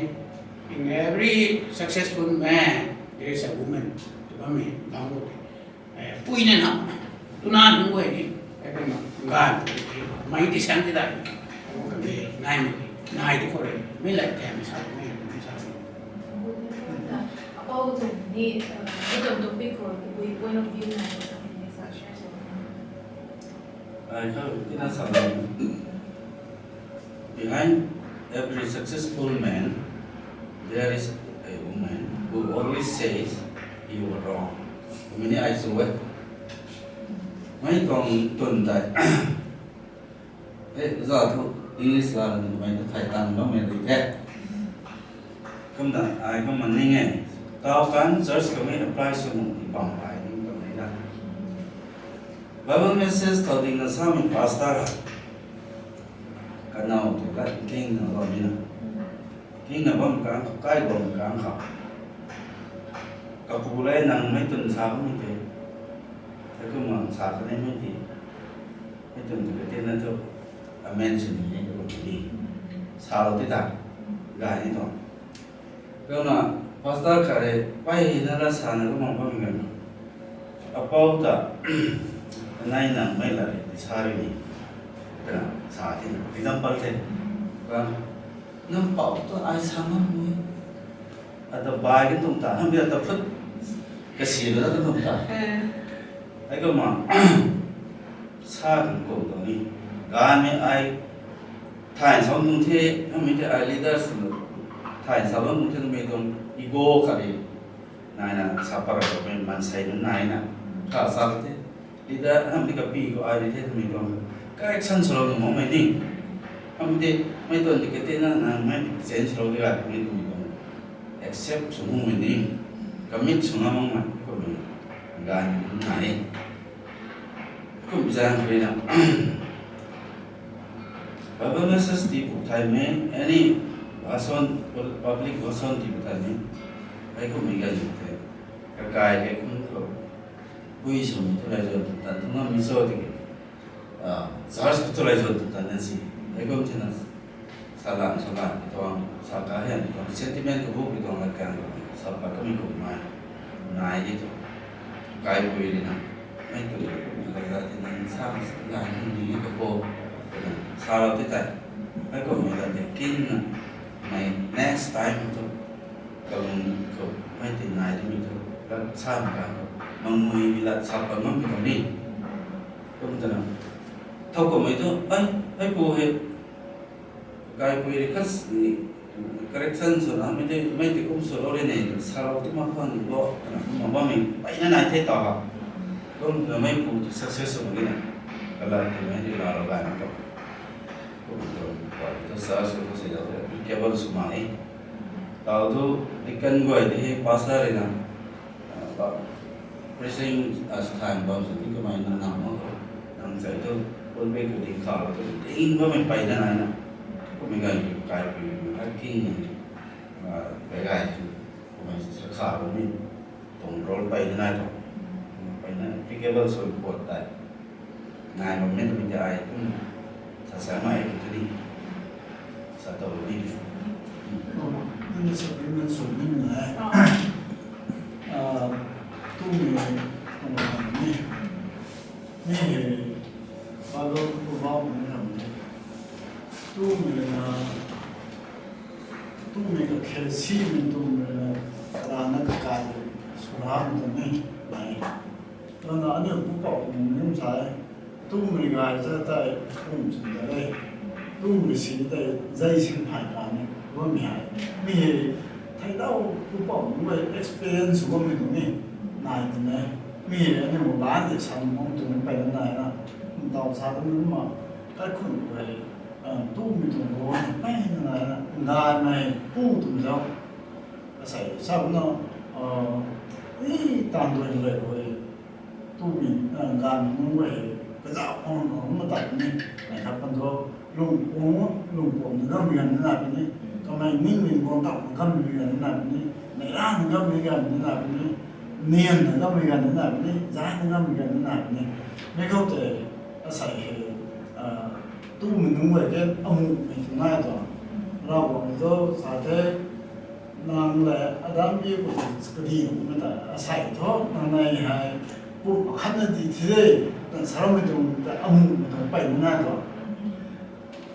In every successful man, there is a woman. Tw bammei bang khou tei. Eh, pui na na, tuna nunc guay ni, eh, kumna, ngan, mei ti sang ti dai, kage, nai mei, nai ti khou rui, mi like the, mi sa, mi, mi sa. Apou tuang ni, uh, mi tuang topic khou, tabui point of view nai, sa, sa share sw. Ai khou tina sa. Behind every successful man, there is a woman who always says, "You are wrong." Mini ai sw e. Mei tuang twn tei. Eh, za thu English la ni mei thu thai tan bammei ri the. Kumna ai kumna ning e. Taw kan church khou mei apply sw nuh ni bam pai ni bam e na. Bible message thau ding na samei pastor ha. Kanow tu lat king na bam e na. King na bam kang khou, kai bam kang khou. Kapu le nang mei twn sa bammei tei. Hei kumna sa kanei mei ti. Mei twn tu kati na thu. Amen sw ni e kapu ti. Sa lou ti ta. Gay ni tuang. Kumna pastor khat rui, pai na la sa na kumna bammei ganv. Apou ta, nai nang mei la rui, sa rui ni. Kana sa the na. Example the. Ka, nang pou ta ai sa ngam ni. Ata bai kan tuang ta, nang bia ta phut. Kasi na kan tuang ta. Ai kumna, sa kan kou tuang ni. Ganv mei ai, thay sa tuang the, nang mei the ai leaders, thay sa tuang the, mei tuang ego khat rui. Nai na, sa para kou mei mansei nunc nai na. Kha sa the. Leader, nang mei kapi khou ai rui the, mei tuang. Correction swlou nuh makmei ni. Nang mei the, mei tuang ti kati na, nang mei change swlou di ga, mei tuang. Accept sw makmei ni. Commit sw ngam makmei, kou mei. Ganv nunc nai. Kum zaeng rui na. Bible message ti pu thay mei, any bhashan, public bhashan ti pu thay mei. Ai kum mei ganv the. Kakai ke kum khou. Pui swmei tu lai zon tu tan tu ngam mi cho ti ke. Ah, church khou tu lai zon tu tan na si. Ai kum the na. Salan, salan, tuang, sa ka hian, tuang sentiment ka bu, tuang la kan, sa pa kami kum mai, nai di tu, kai pui di na, mei tu, la za ti na, sa, sa, la, ni, ni, ka po, sa lou ti tai, mei kum mai la ti king na, mei next time tu, kalung khou, mei ti nai di mi tu, la sa ma ka, mang mui mi la sa pa ngam mi tu ni, kum ta na, thau kum mei tu, ai, ai pu he, Kaipui rui kas, correction sw na, mei tei, mei tei kum swlou ri ne, salou ti mak khwan ni bo, twna kumna bammei mpeyna nai the ta ha. Kum na meipu tu success sw mak ge na. Kalat tei mei tei laalou gay na ta. Kum tu, kum tu sa sw tu se da, applicable sw mak e. Tau tu, deacon guay tei hei pastor rui na, Ah, ba, preaching, ah, sw thay bam sw ti kamei na nam mak khou, nang chai tu, pulpit khou ding kha lou tu, ding bammei mpeyna nai na. Kummei ganv khou kaipui, kai king na, ah, kai gay, kummei sa kha bammei, tuang role mpeyna nai tu. Mpeyna, applicable sw pot tei. Nai bam mei twmei tei ai kum sa sa mai tu tw ni. Sa tow ni. Nang sa kum nang sw ni na. Ah, tumei, tumei ni. Ni, Bible khou bau ni ram ni. Tumei na, tumei ka khe si ni tumei na, rana ka kai, sw ram tu ni, nai. Twna aniu pupouc kum nim sa e, tumei gay za tei kum sw ta e, tumei si tei zei sin phay ka ni, bammei hei. Mi hei, theidau pupouc nunc guay experience bammei tuang ni, nai twna e. Mi hei aniu mobile tei sam bam tuang ni mpeyna nai na, ntaw sa tu ni ma, kaikhunc guay, ah, tumei tuang role ni mpeyna nai na, gaymei pu twmei zauc. Asei sa na, i tan dui le rui, tumei, ganv nunc rui, kazauh khang nunc matat ni, nai khat pan thu, lung puang, lung puang na gammei ganv na puni, kamei ningmei guang tau na gammei ganv na puni, neihla na gammei ganv na puni, nian na gammei ganv na puni, zai na gammei ganv na puni. Mei khou tei, asei hei, tumei nunc rui ke amuhmei tu nai tuang. Ravguangc tu sa the, nang le Adam Eve khou kadi nuhmei ta asei thu nang nei hei, pum akhatna di thi de, nang sarammei tuang ta amuhmei tuang peyna nai tuang.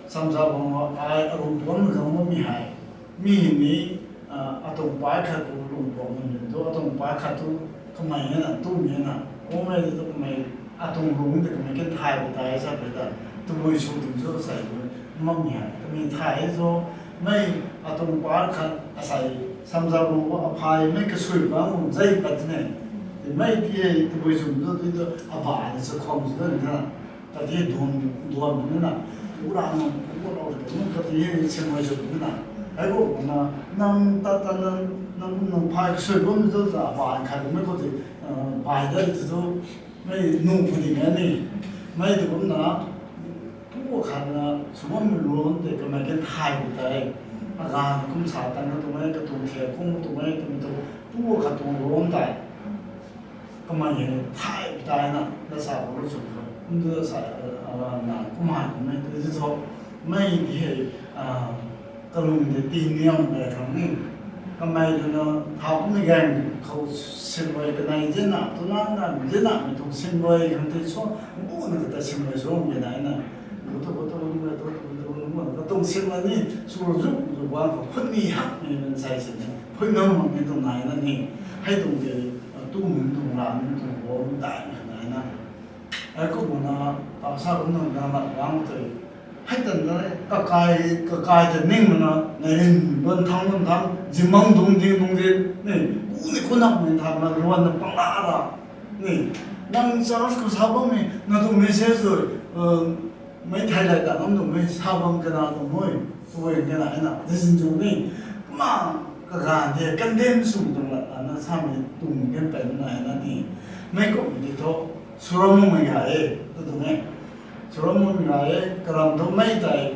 Samza bang ai arum puanmei khang bammei hei, mi hei ni, atuang pai khat tu lung puanmei tu, atuang pai khat tu kamei na, tumei na, omei tu kamei, atuang lung ta kamei kan thay pw tei sa pui ta, tabui sw ding cho sei tu, mammei hei kamei thay e thu, mei atuang pai khat asei, samza bang khou aphay mei kasui bang khou zei pat ne, mei ti hei tabui sw tu, ti tu aba ni sa kham sw na, kati duan, duan ni na, ura nang kuklou te, nang kati hei simrui sw ni na. Hei kum na, nang tat ta nang, nang, nang phay kasui bammei tu ta, aba khat mei khou ti, bai da ti tu, mei nuh pw ding e ni. Mei tu kumna, pu khat na, sw bammei lun tei kamei kan thay pw tei, aganv kum sa tan na tumei, katuang thiak kum tumei, tumei tu, pu khat tuang lun tei kamei hei thay pw tei na, na sa khou lu sw khou, ndu sa, na kumna kummei tu ti thu, mei ti hei, kalung tei tiniam rey khang ni, kamei rui na, thau kummei ganv khou simrui kanei zina, tu na na zinamei tuang simrui khang ti so, mbuna kata simrui sw rung kanei na, lu tu, lu tu, lu tu, lu tu, lu tu, katuang simrui ni, sw zu, zu bang khou, khunmei hakmei mansei sini, phui ngam makmei tuang nai na ni, hei tuang tei, tumei tuang ra, mi tuang khou, mi dai na nai na. Hei kumna, tau sa kumna, na lat bang tei, hei tan na, kakai, kakai tei ning na, nai rin, luan thang, luan thang, zimang dung ding, dung ding, ni, ku ni kunakmei thang na, luan na pang la ra, ni, nang church khou sa bammei, na tuang message tu, mei thei lay ta ngam tuang mei sa bam kana tuang mei, tabui kana na, zin zu ni, kumna, kaganv tei, condemn sw tuang lat, na samei tuang kan peyna nai na ni, mei kumna ti thu, sw ram makmei ga e, tu tuang e. Sw ram makmei ga e, karam thu mei tei,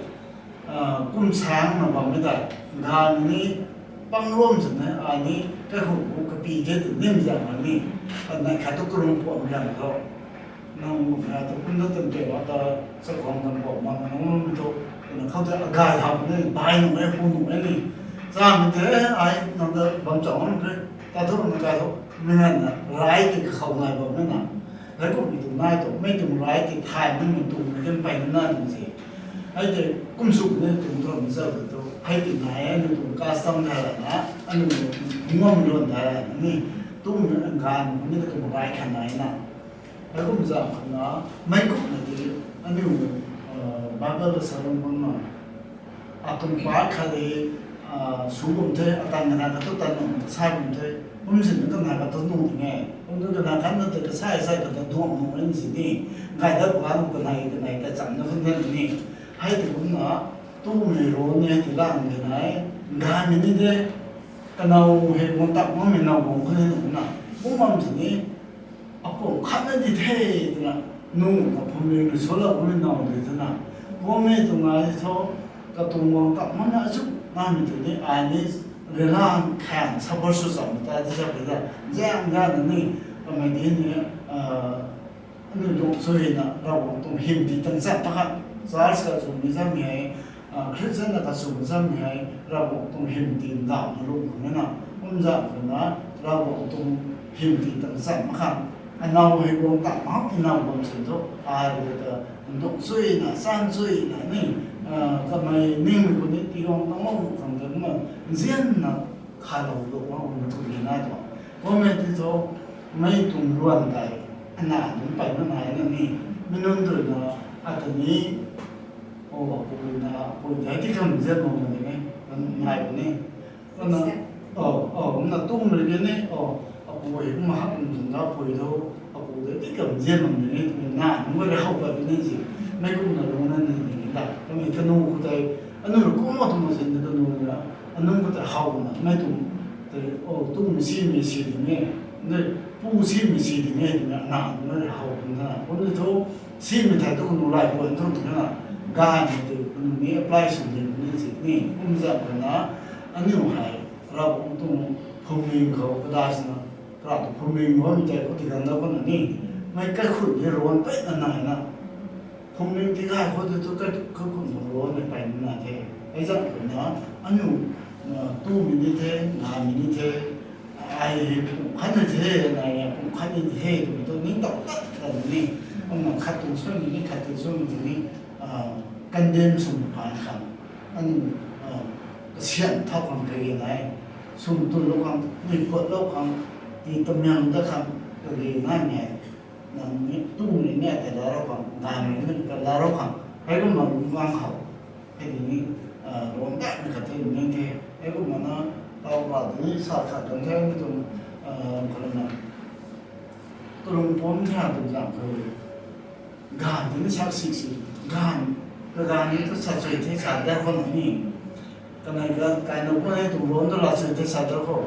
kum sang na bammei tei, ganv ni, pang luam sini, ai ni, kaikhun khou kapi the tu nim zang na ni, nai khat tu karung puam zang thu, nang kum na tu kum na tan tei ba ta, chakhwang kan puam mak na nunc tu, na khou tei agay thau ni, bai nuh e, hu nuh e ni, chamei tei, ai, nang ta bam chang nunc the, ta thu na kai thu, mei nganvna, rai tei kakhou nai bammei na, hei kumna tu nai tu, mei tuang rai tei thay mei, mei tuang mei kan peyna nai tuang se. Hei tei kum sw ni tuang tuang zauc tu, hei tei nai, aniu tuang custom thay rana, aniu ngam luan thay rana ni, tumei ganv ni katuang rai khat nai na. Hei kum zauc khou na, mei kumna ti, aniu, Bible sermon na, atuang pai khat e, sw bam the, atan kana khat tu tan nuh, kasai bam the, kum sini kana khat tu nuh ding e. Kum tu kana khat na tei kasai sai kata duang nuh e sini. Gay dat bang kanei, kanei ta chamna khun the ni. Hei tei kumna, tumei role ni hei tei lang kanei, gaymei ni de, kanow hei guang tak makmei now guang khou ni nuh na. Kum bam sini, apum khatna di the twna, nuh na phumling rui swlou bammei now di twna, guangmei tuang ai thu, katuang guang tak makna achu namei tei ni, ai ni, rela khan suffer sw chamei ta ti sa pui ta, zang zang na ni, kamei di ni, aniu tuang chuina Ravguangc tuang hym ti tang chan ta khat, church kazumei zammei hei, Christian na kazumei zammei hei Ravguangc tuang hym ti ndauhna lung khang na, kum zauc khou na, Ravguangc tuang hym ti tang chan mak khan, anow hei guang tak mak, inow bam sin thu, ai rui ta, nduang chuina, chan chuina ni, kamei ningmei khou ni tiguang tang lou khang ta kumna, nzianna khalou lou bam khou ni kum ni nai tuang. Kummei ti thu, mei tuang luan tei, ana nunc peyna nai na ni, mei nunc rui na, ata ni, o, apui na, apui tei ti kham nzian bam na ni, nai puni. Kumna, o, o, kumna tumei rui ni, o, apui, kumna hak nunc ta apui thu, apui tei ti kham nzian bam ni, na nunc guay rui how pat puni si, mei kumna lungna ni ni ta, kamei kanu khou tei, aniu rui kumna tuang ma sin ta kanu na, anunc khou tei how na, mei tuang Tei, o, tumei simei si ding e, ne, pu simei si ding e twna na, ne, how twna, kum ni thu, simei thei tu kanu lai puan thu twna, gaymei tei kanu ni apply sw ni ni si ni, kum zam khou na, aniu hei, Ravguangc tuang phuamling khou, kadai swna, kara tu phuamling bammei tei khou ti ganv da khou na ni, mei kaikhun ni ruan peyna nai na, phuamling ti gay khou tei tu kaikhun khou ruan ni peyna nai the. Hei zam khou na, aniu, tumei ni the, gaymei ni the, ai hei pum khat ni the, nai pum khat ni the twmei tu ningtow tat tat ni, kumna khat tuang suaimei ni, khat tuang suaimei tei ni, condemn sw phaan khang, aniu, kasiamh thau khang kage nai, sw tulou khang, ni phuatlou khang, ti tamyang dat khang kage naimei, nang ni tumei ni tei laalou khang, gaymei ni tei laalou khang, hei kumna lungc gang khou, hei di ni, ruang datmei khat the ni the, hei kumna na, tau ra tei ni sa khat kan the ni tuang, khou na, kalung pum the ha tuang zam khou, ganv tei ni sak sik si, ganv, kaganv ni tu sa chui the sa dat khou na ni, kanei ka kaina khou hei tuang ruan tu la chui the sa dat khou,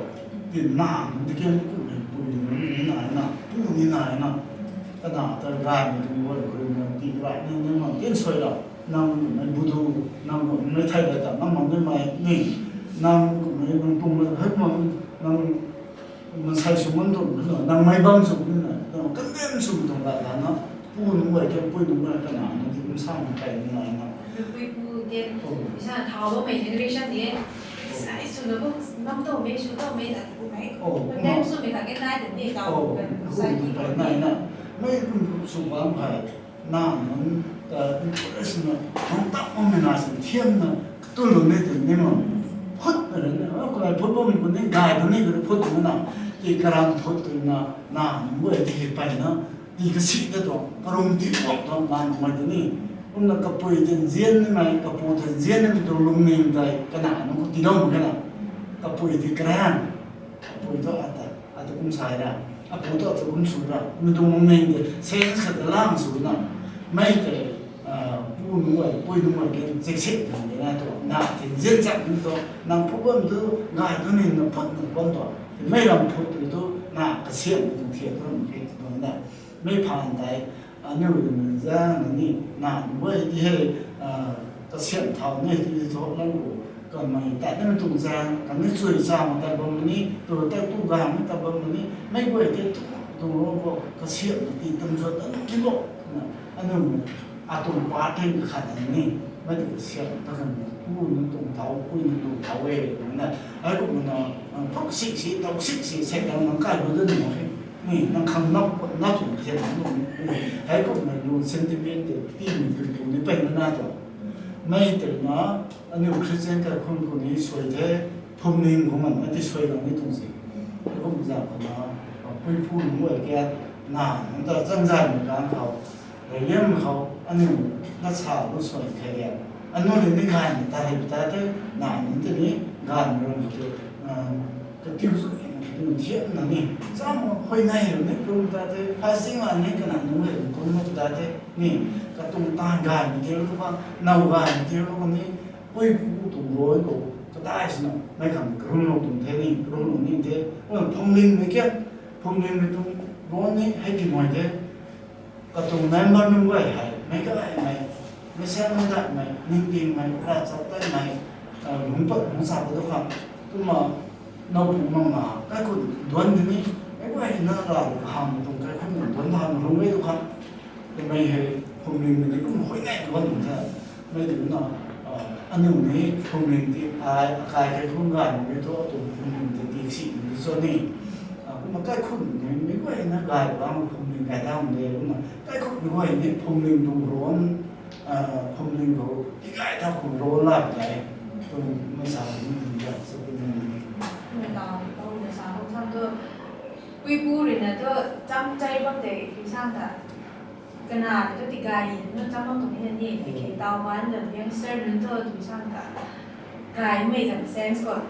ti na, ti ken kummei pui ni nai na, pu ni nai na, kana ta gaymei tuang ruan khou na ti rai ni ni mang tin suai ra, nang kummei budu, nang kummei thei la ta nang mang ni mei ni, nang kummei nang pum la hei mang, nang mansei sw man tuang na, nang mei bam sw na, nang condemn sw tuang la la na, pu nunc guay, kampui nunc guay, kana na ti kum sa na kai ni nai na. Puipu ken, isa thau loumei generation de, criticize swna bam, bam toumei, sw toumei, ta kummei, condemn swmei khat ke nai de ni, tau, society khou nai na. Mei kum sw bam hei, na nunc ta encourage na, nunc ta makmei na sin thiamna, tulou ni tei ni ma, phut na ni, kalai phut bammei kum ni, gay kum ni, phut na, ti karam phut twna, na nunc guay ti peyna, ti kasi ta tuang, karum ti puak tuang, na nunc guay tei ni, kumna kapui tei nzian nimei, kapu tei nzian nimei tuang lungning tei, kana nunc khou tiilou mak khe na, kapui tei karan, kapui tu ata, ata kum sa ra, apu tu ata kum sw ra, mi tuang lungning tei sense khat ta lang sw na, mei tei, pu nunc guay, pui nunc guay ken check set kan de na tu, na tei nzian chak ni tu, nang phu bam tu, gay tu ni na phut na bam tu, mei ram phut tu tu, na kasiamh tu thiak tu mak khe tu na, mei phaan tei, aniu rui na zang na ni, na nunc guay ti hei, kasiamh thau ni ti thu lang khou, kamei tat nimei tuang zaeng, khatni chui cha ma tat bam ni, tu tat tu gaymei tat bam ni, mei guay tei tu, tuang ruang khou kasiamh na ti tam zuat ta nunc ki bo, na, aniu, atuang part tei kakhat na ni, mei tei kasiamh ta kan na, pu nunc tuang thau, pui nunc tuang thau e, na, hei kumna, phuk sik si, tau sik si, sei tang nang kai bu dun mak khe. Ni, nang khang nap, nap tuang kasiamh nunc, hei kumna lu sentiment tei, timei tu tu ni peyna na tu. Mei tei na, aniu Christian kaikhun khou ni suai the, phuamling khou man, na ti suai lang ni tuang si. Kum zam khou na, puipu nunc guay ke, na, nunc ta zangzaymei ganv khou, reyliammei khou, aniu, na sa lu suai the lian. Aniu ni ni gaymei ta hei ta the, na, nunc tei ni gaymei ram khou tei, katiu sw, katiu thiamna ni, cham huayney rui ni kum ta the, fasting la ni kana nunc hei kum ta the, ni, katuang taanv gaymei tiu lu khang, now gaymei tiu lu khang ni, puipu tuang ruan khou, kadai swna, mei khang karumlou tuang the ni, karumlou ni the, phuamlingmei ke, phuamlingmei tuang ruan ni hei ti mei the, katuang member nunc guay hei, meic gay mei, meic saeng meic dat mei, ningtingmei, ravchaptatmei, lungc pat lungc sa pat tu khang, kumna, nowpu makna, kaikhun duanc tei ni, meic guayna Rav kahamhmei tuang kaikhun duanc hamh lungc e tu khang, kamei hei phuamlingmei ni kum huayney duanc lungc the, mei tei na, aniu ni phuamling ti ai, akai kaikhun gaymei thu atuang phuamling tei ti si ni cho ni, kumna kaikhun ni meic guayna gay bam phuamling gay dam de, kumna kaikhun mei guay ni phuamling tuang ruan, phuamling khou tigay thau khou ruan la tei, tuang mei sa ni tuang ja sa pu ni. Kumna ta, kumna sa khou sam tu, puipu rui na tu, cham chai bam tei, tui sang ta, kana tu tigay ni, nu cham bam tuang ni na ni, tiki tau man na, youngster nunc tu, tui sang ta, gaymei zam sense khou,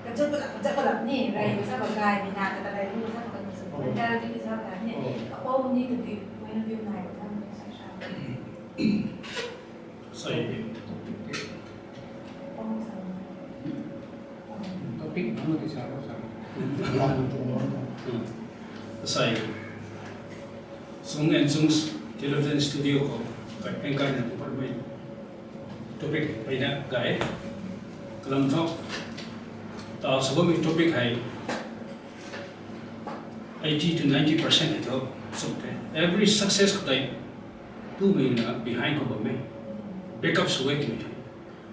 kachut kalap, kachut kalap ni, rey sa ba gaymei na, kata rey lu sa ba kachut, mentality sa ba ni, apou ni kati, point of view nai sa, sa, sa. Sorry. Apou sa. Asai, Sung and Sung Television Studio khou kai peng kai na pun patmei topic hei na gay. Kalam thu, ta sa bammei topic hei eighty to ninety percent hei thu sw the. Every success khou tei tumei na behind khou bammei, backup sw e twmei.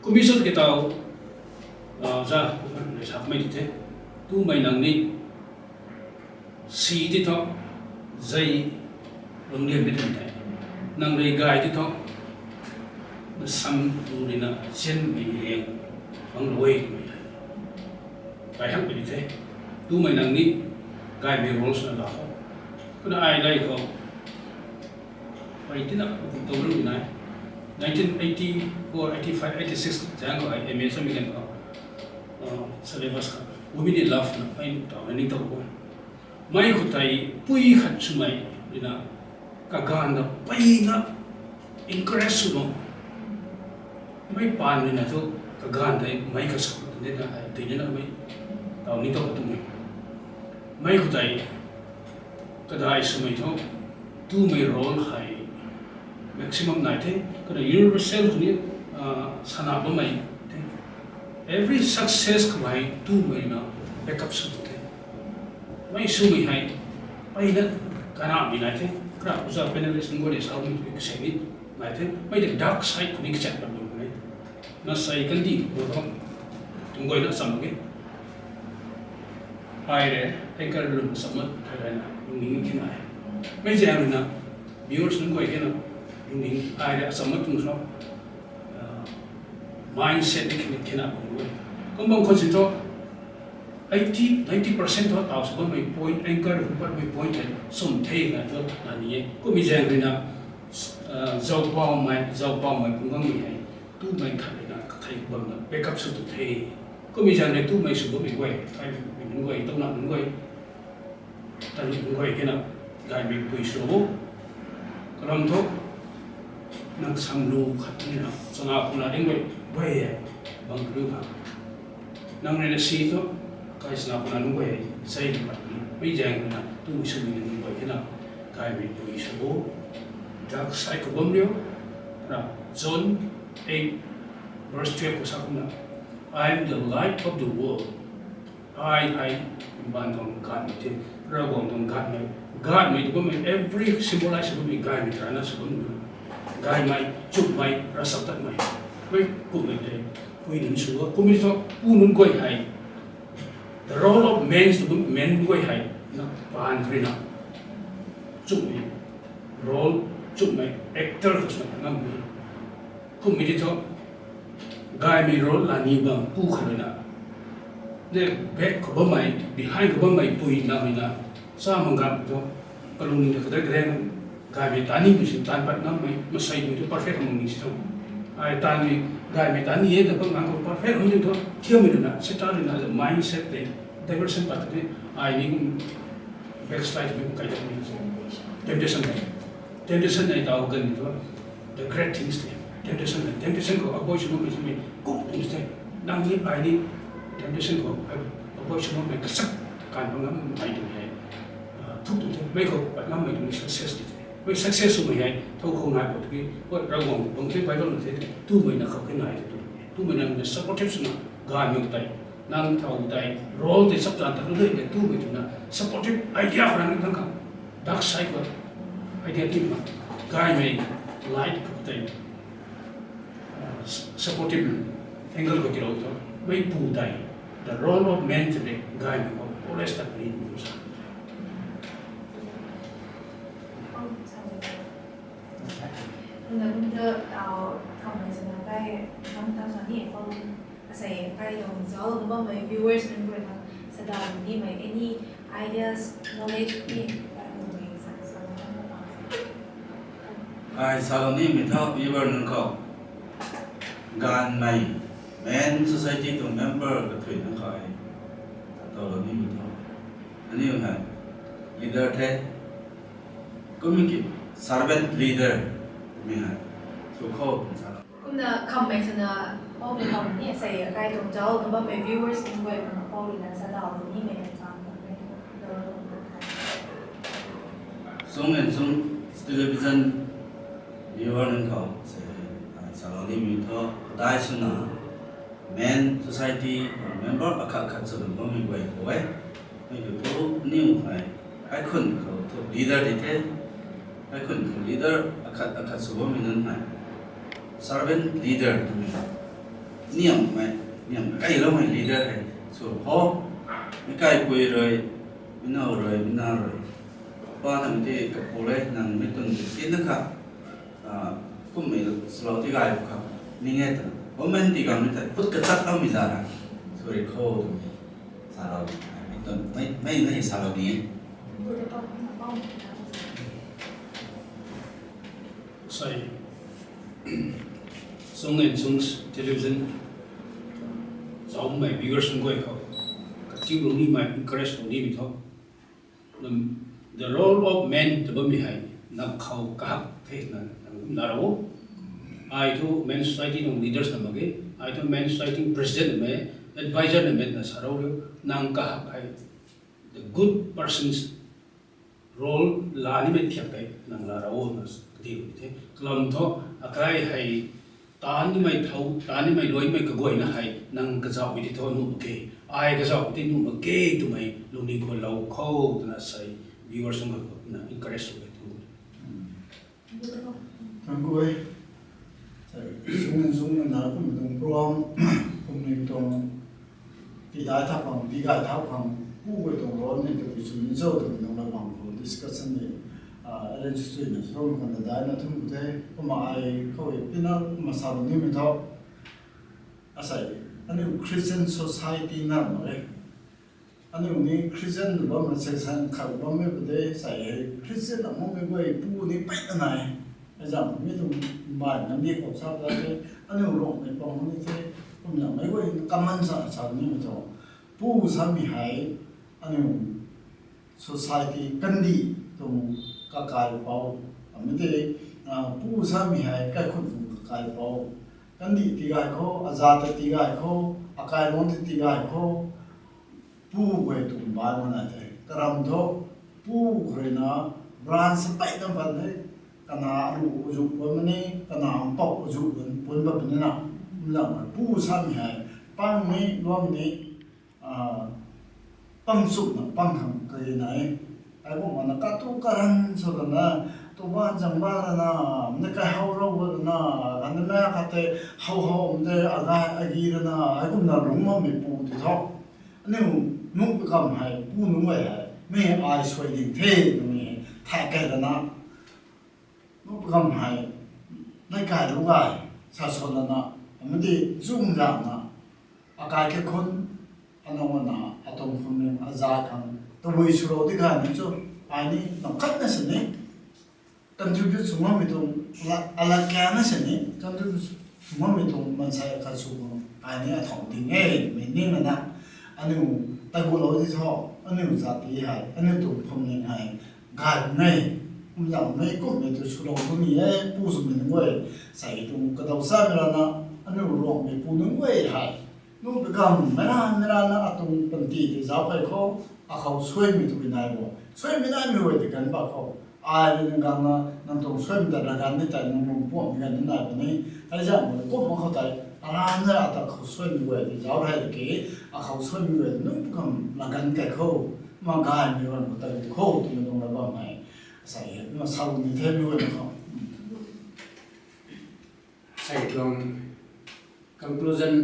Kum e sw ki tau, za, rui sa kamei di the. Tumei nang ni si ti thu, zei lungc lian di twmei the. Nang rui gay ti thu, na sam tu rui na sianmei liang bang lou e twmei the. Gay hak pui di the. Tumei nang ni gaymei role swna la khou. Kumna ai lay khou, pei tina kum tou ru nai. Nineteen eighty-four, eighty-five, eighty-six zaeng khou ai M A samei ganv khou, syllabus khat, Women in Love na mei taw na ningtow khou, mei khou tei pui khat swmei rui na kaganv na peyna encourage sw bam. Mei paan rui na thu kaganv tei mei kasak tei na ai tei na mei taw ningtow ka twmei. Mei khou tei kadai swmei thu, tumei role hei maximum nai the, kumna universal tw ni, sana bammei the. Every success khou hei tumei na backup sw the. Mei swmei hei, mei na kanamei nai the, kra uza panelist nunc guay ni saumei tei kasei ni nai the, mei tei dark side khou ni kachat pat bam e. Na sei kandih khou thu, tuang guay na cham mak e. Ai rui, anchor lum sa mak thei rui na, lungning khe nai. Mei zaeng rui na, viewers nunc guay khe na, lungning ai rui acham mak tuang sa, mindset ni khe na bam e. Kum bam khou si thu, eighty, ninety percent thu taw sw bammei point, anchor khou patmei point hei sw the na thu na ni e. Kummei zaeng rui na, zaupaumei, zaupaumei punggammei hei tumei khat rui na kathei bam na backup sw tu the. Kummei zaeng rui tumei sw bammei guay, thaymei nunc guay, towna nunc guay, talu nunc guay khe na gaymei pui sw o. Kalam thu, nang samlu khat ni na chana khou na ding guay guay e, bang kalu kha. Nang rui na si thu, kai chana khou na nunc guay e, zei ni pat ni, mei zaeng rui na tumei swmei nunc guay khe na gaymei pui sw o. Dark side khou bam riu, na John eight verse twelve khou sa kumna, I am the light of the world. Ai hei mbaanv tuang ganhmei the, Ravguangc tuang ganhmei, ganhmei tw bammei every symbolize sw bammei gaymei tarana sw bammei, gaymei, chumhmei, ravchaptatmei, mei kummei tei pui nunc sw a, kummei thu pu nunc guay hei, the role of men tw bam, men guay hei na paan rui na chumhmei role, chumhmei actor khou swna ngammei. Kummei ti thu, gaymei role la ni bam pu khat rui na, ne back khou bammei, behind khou bammei pui namei na, sa mak ganv thu, kalungning ta kadai kadaeng, gaymei ta nimei sin taanv pat ngammei, maseimei thu perfect mak ni si thu. Ai taanvmei, gaymei ta ni e ta pat nganv khou perfect mak ni thu, thiammei rui na, Satan rui na, mindset tei, diversion pat tei, ai ni kum backslide mei kum kai ta ni. Temptation tei, temptation nei taw ganv thu, the great things tei, temptation tei, temptation khou avoid sw makmei swmei kum things tei, nang ni ai ni temptation khou avoid sw makmei kasak kan bam ngammei tei hei, thuk tu the, mei khou pat ngammei tei success ti the. Mei success swmei hei thow khou nai pat ki, Ravguangc bang the, Bible na the, tumei na khou khe nai the tu, tumei na supportive swna, ganhmei tei, nang thow tei, role tei chapchan ta lu de, tumei twna supportive idea khou nang khang, dark side khou idea ti ma, gaymei light khou tei, supportive angle khou tilou thu, mei pu tei, the role of man today, gaymei khou always ta ni sa. Nda nda tau kamei sana kai, nang tau sa ni khou, asei kai tuang zauc na bammei viewers nunc guay na, sa daw nimei any ideas, knowledge ni, Ai salou nimei thu viewer nunc khou, ganhmei, men society tuang member kathuina khou ai, tau lou nimei thu, aniu hei leader the, kummei ki servant leader mei hei sw khou twna sa. Kumna kamei sana, Pau le kam ni sei akai tuang zauc na bammei viewers nunc guay khang pau le na sa dau ni mei kan chang ni. Sung and Sung Television viewer nunc khou sei, ah, salou nimei thu, kadai swna Men Society member akhat khat sw lum bammei guay khou e. Mei kiu thu aniw hei, kaikhun khou thu leader di the, kaikhun khou leader akhat akhat sw bammei nunc hei servant leader twmei, niamhmei, niamh kailoumei leader hei sw kho. Mei kaipui rui, mei now rui, mei na rui, pa nang tei kapu le, nang mei tun tei tina kha, ah, kummei salou ti gay kha, ning e twna comment ti ganmei tei put kachat loumei za ra, sw ri kho twmei salou, mei tun, mei, mei na hei salou ni e. Sei, Sung and Sung Television zaucmei viewers nunc guay khou, katiu lou nimei, encourage lou nimei thu, nang, the role of men tw bammei hei, nang khou kahak the na, nang kum na ra o. Ai thu Men Society tuang leaders na mak ge, ai thu Men Society president na mei, advisor na mei na sa rou riu, nang kahak hei, the good persons role la nimei thiak tei nang la ra o na kadiu ni the. Kalam thu, akai hei, taan nimei thau, taan nimei luaimei kaguayna hei, nang kazauh mei ti thu nuh mak ge, ai kazauh mei ti nuh mak ge twmei lungning khou lou kho twna sei, viewers nunc khou na encourage sw e thu. Thank you. Sung and Sung na kum tuang program, kum ni tuang, ti dai thau khang, ti gay thau khang, pu guay tuang role ni tu sw ni cho twmei tuang la bam khou discussion ni, ah, arrange swna sw khang na dai na thum the, kumna ai khou e, tina kumna sa nimei thu, asei, aniu Christian society na mak e. Aniu ni Christian bammei section khat bammei pu de, sei hei Christian na makmei guay pu ni peyna nai. Hei zam mi tuang bai nam di khou sa ta the, aniu Ruangmei pang ni the, kumna mei guay common sa, sa nimei thu, pu samei hei, aniu society kandih tuang kakaipou, amei de, ah, pu samei hei kaikhun tuang kakaipou, kandih ti gay khou, aza ta ti gay khou, akai lung ti ti gay khou, pu guay tuang bai mak na the. Karam thu, pu khou rui na branch peyna pat the, kana aru azu pun mani, kana mpouh azu pun, pun pat puni na, kumna pu samei hei, pang ni, luang ni, ah, pang chumna pang khang kage nai. Ai kumna katu karan sw lana, tuba zangba lana, mna kai how rou lana, kanmei khat tei how how mte agai agi lana, ai kumna lungc bammei pu ti thu, aniu nuh pi kam hei, pu nunc guay hei, mei ai suai ding the twmei hei thay key lana, nuh pi kam hei, nai kai lou gay, sa sw lana, amei di zungzangna, akai kaikhun, anow ana, atuang phwamling, aza khang tabui swlou di gay ni cho, ai ni nang khatna sini contribute sw bammei tuang, ala, ala kangna sini contribute sw bammei tuang mansei khat sw khang, ai ni athau ding e, mei ni mana, aniu taigulou di tho, aniu zat ti hei, aniu tuang phwamling hei, gay mei, kumzauhmei kummei tu swlou tu ni e, pu swmei nunc guay, sei tuang kadaw samei rana, aniu Ruangmei pu nunc guay hei, nuh pi kam mei ra, mei rana atuang panty tei zauc key khou, akhou suaimei tu nai bo, suaimei naimei guay tei ganv ba khou, ai rui nang gangna, nang tuang suaimei ta laganv ni tei nang lung puammei ganv ni nai puni, hei zam kum mak khou tei, aram na ata khou suaimei guay tei zauc rey ki, akhou suaimei guay nuh pi kam laganv key khou, ma gaymei ganv khou tei khou twmei tuang la bam hei, sei hei, ma sa ni the mei guay na khou. Sei tuang conclusion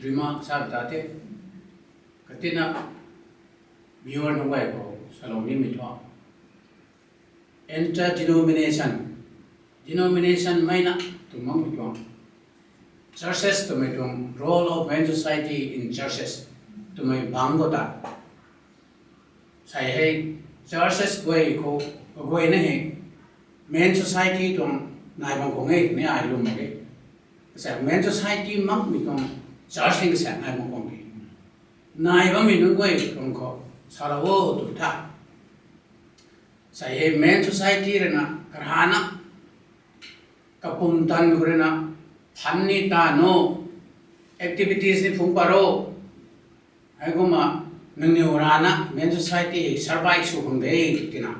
remark sa ta the, katina viewer nunc guay khou salou nimei thu, interdenomination, denomination mei na tuang makmei tuang, churches twmei tuang, role of Men Society in churches twmei bangc khou ta, sei hei churches guay khou, kaguayna hei Men Society tuang nai bam khang e twmei ai lwm mak e. Sei Men Society makmei tuang church hei kasang nai bam khang e, nai bammei nunc guay tuang khou salou o tw tha, sei hei Men Society rui na karana, kapumtan khou rui na, phan ni ta no, activities ni phungc pat ro. Heikumna nangniw rana Men Society survive sw khang de twna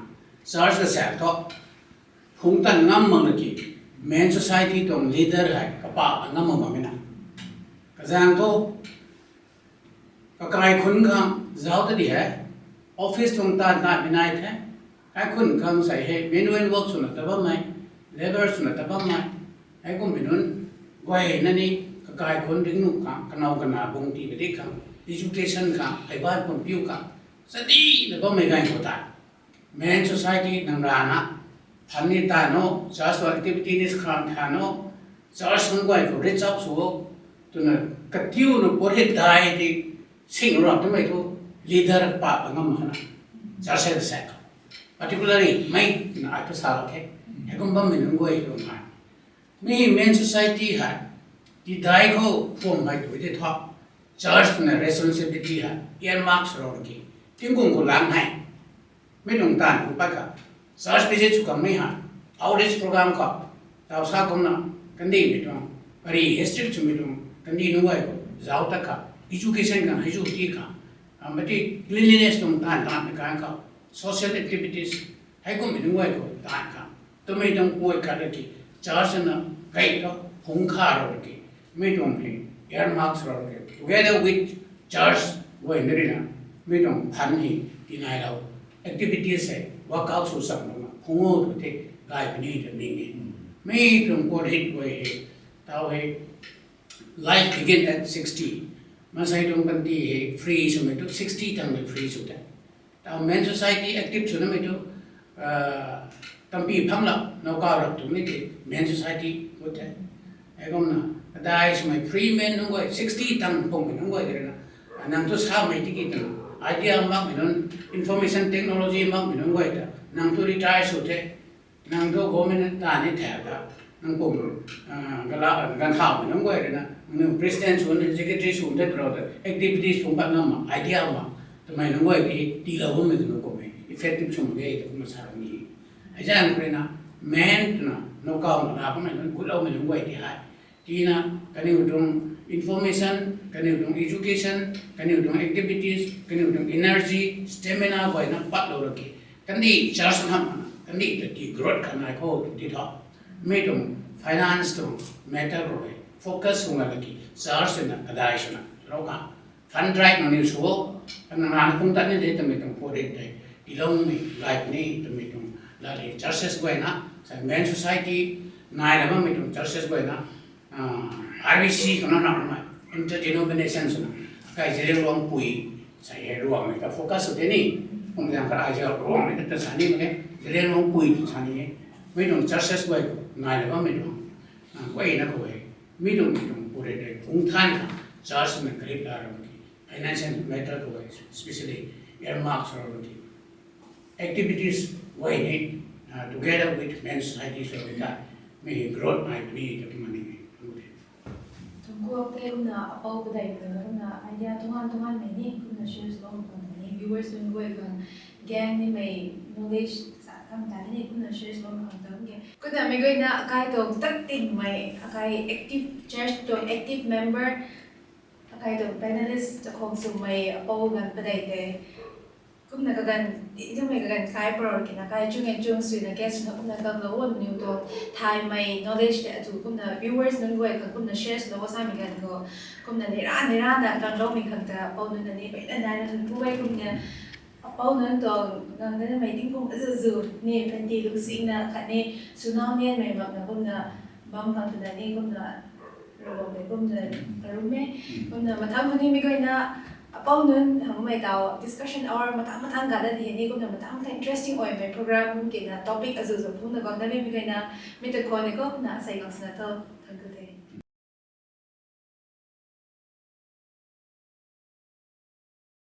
church na sa thu phungc tan ngam mak na ki, Men Society tuang leader hei kapah ngam mak mak na. Kazang thu kakai khun khang zauc ta di hei, office tuang taanv taanvmei nai the. Kaikhun khang sei hei manual work swna ta bammei, labour swna ta bammei, heikummei nunc guayna ni kakai khun ringnuh khang, kanow kana bung tii padik khang, education khang, hei ban pumpiu khang, sadina bammei ganv khou tei Men Society nang rana phaan ni taanv o, church tuang activities khang taanv o, church nunc guay khou reach out sw o twna katiuna puat hei dai ti sing rap twmei thu leader pa ngam mak na. Church hei sa khou, particularly mei twna ai ta sa lak khe, heikum bammei nunc guay tuang hei, mi Men Society hei tidai khou phuammei tu tei thu, church na responsibility hei earmark sw ro ki, tingkum khou lang hei mi tuang taanv khou pat kha, church visit sw khang mei hei, outreach program khou, taw sa kumna, kandihmei tuang, kari history swmei tuang kandih nunc guay khou zauc tat kha, education khang hei zu ti kha, amati cleanliness tuang taanv taanvmei kan khou, social activities, heikummei nunc guay khou taanv kha, twmei tuang pui khat ki, church na gay thu phungc kha ro ki, mi tuang hei earmark sw ro ki, together with church guay na rina, mi tuang phaan hei tinailou, activities hei work out sw cham lou na phungc o tu tei gay puni ta ning e. Mi tuang puat hei guay hei, taw hei, life begin at sixty. Mansei tuang panty hei free swmei tu sixty tang le free sw the. Taw Men Society active sw namei tu, tampy phang lak now kaw rap tu ni ki Men Society gut the. Heikumna kadai swmei free men nunc guay, sixty tang pungmei nunc guay de na, nang tu samei tiki twna idea makmei nunc, information technology makmei nunc guay ta, nang tu retire sw the, nang tu government ta ni thak ta, nang pum, gala ganv thaumei nunc guay rui na, nang president sw, secretary sw the, tro ta activities phungc pat ngam mak, idea mak, twmei nunc guay ki tiilou bammei tu nunc kummei effective sw mak ge tu kumna sa ni. Hei zaeng khou rui na, men twna now kaw na la bammei nunc, gutloumei nunc guay ti hei, tina, kaniw tuang information, kaniw tuang education, kaniw tuang activities, kaniw tuang energy, stamina guayna patlou ra ki, kandih church hamh na kandih ta ti growth khat nai khou tu ti tho. Mi tuang finance tuang matter khou hei focus sw nga la ki, church na kadai swna rou kha, fund drive nangniw sw o, kana nana phungc tat ni de twmei tuang puat hei tei tiiloumei gay puni twmei tuang la de churches guayna, sa Men Society nai la bammei tuang churches guayna, RBC khou na ramei, interdenomination swna, akai Zeliangrongpui, sa hei Ruangmei ta focus sw the ni, kum zaeng khat ai Zeliangrongmei ta sa ni mak e, Zeliangrongpui tu sa ni e, mi tuang churches guay khou nai la bammei tuang, guayna khou hei, mi tuang mi tuang puat hei tei phungc than kha, church na karip la ra ki, financial matter khou hei, especially earmark sw ra ki, activities guay ni, together with Men Society sw ra ki, mi hei growth nai puni ta kumna ni e. Thungkuak tei kumna apou padeih ta kumna idea tuanc tuanc mei ni kumna share swlou khang ta ni, viewers nunc guay khang gaeng nimei knowledge sa khang ta ni kumna share swlou khang ta ni. Kumna mei guayna akai tuang tat tingmei, akai active church tuang active member, akai tuang panelist chakhwang swmei apou ganv padeih tei kumna kaganv, itumei kaganv kai parou kina kai chung and chung swna guest swna kumna kaklou o, niw tuang thaymei knowledge tei atu kumna viewers nunc guay khang kumna share swlou o samei ganv khou, kumna neih ra neih rana kangloumei khang ta apou nunc na ni peyna naina nunc pu e kumna, apou nunc tuang gang danmei tingkum azuh zu ni panty lungsingna khatni swna nianmei makna kumna bam khang twna ni kumna Ravguangc tei kumna karum e. Kumna mathang khou ni mei guayna apou nunc hamhmei taw discussion hour mathang mathang gala di hei ni kumna mathang mathang interesting oimei program kum kina topic azuh zu phungna guang da mei guayna mi ta khou ni kumna asei guang swna tho. Thank you.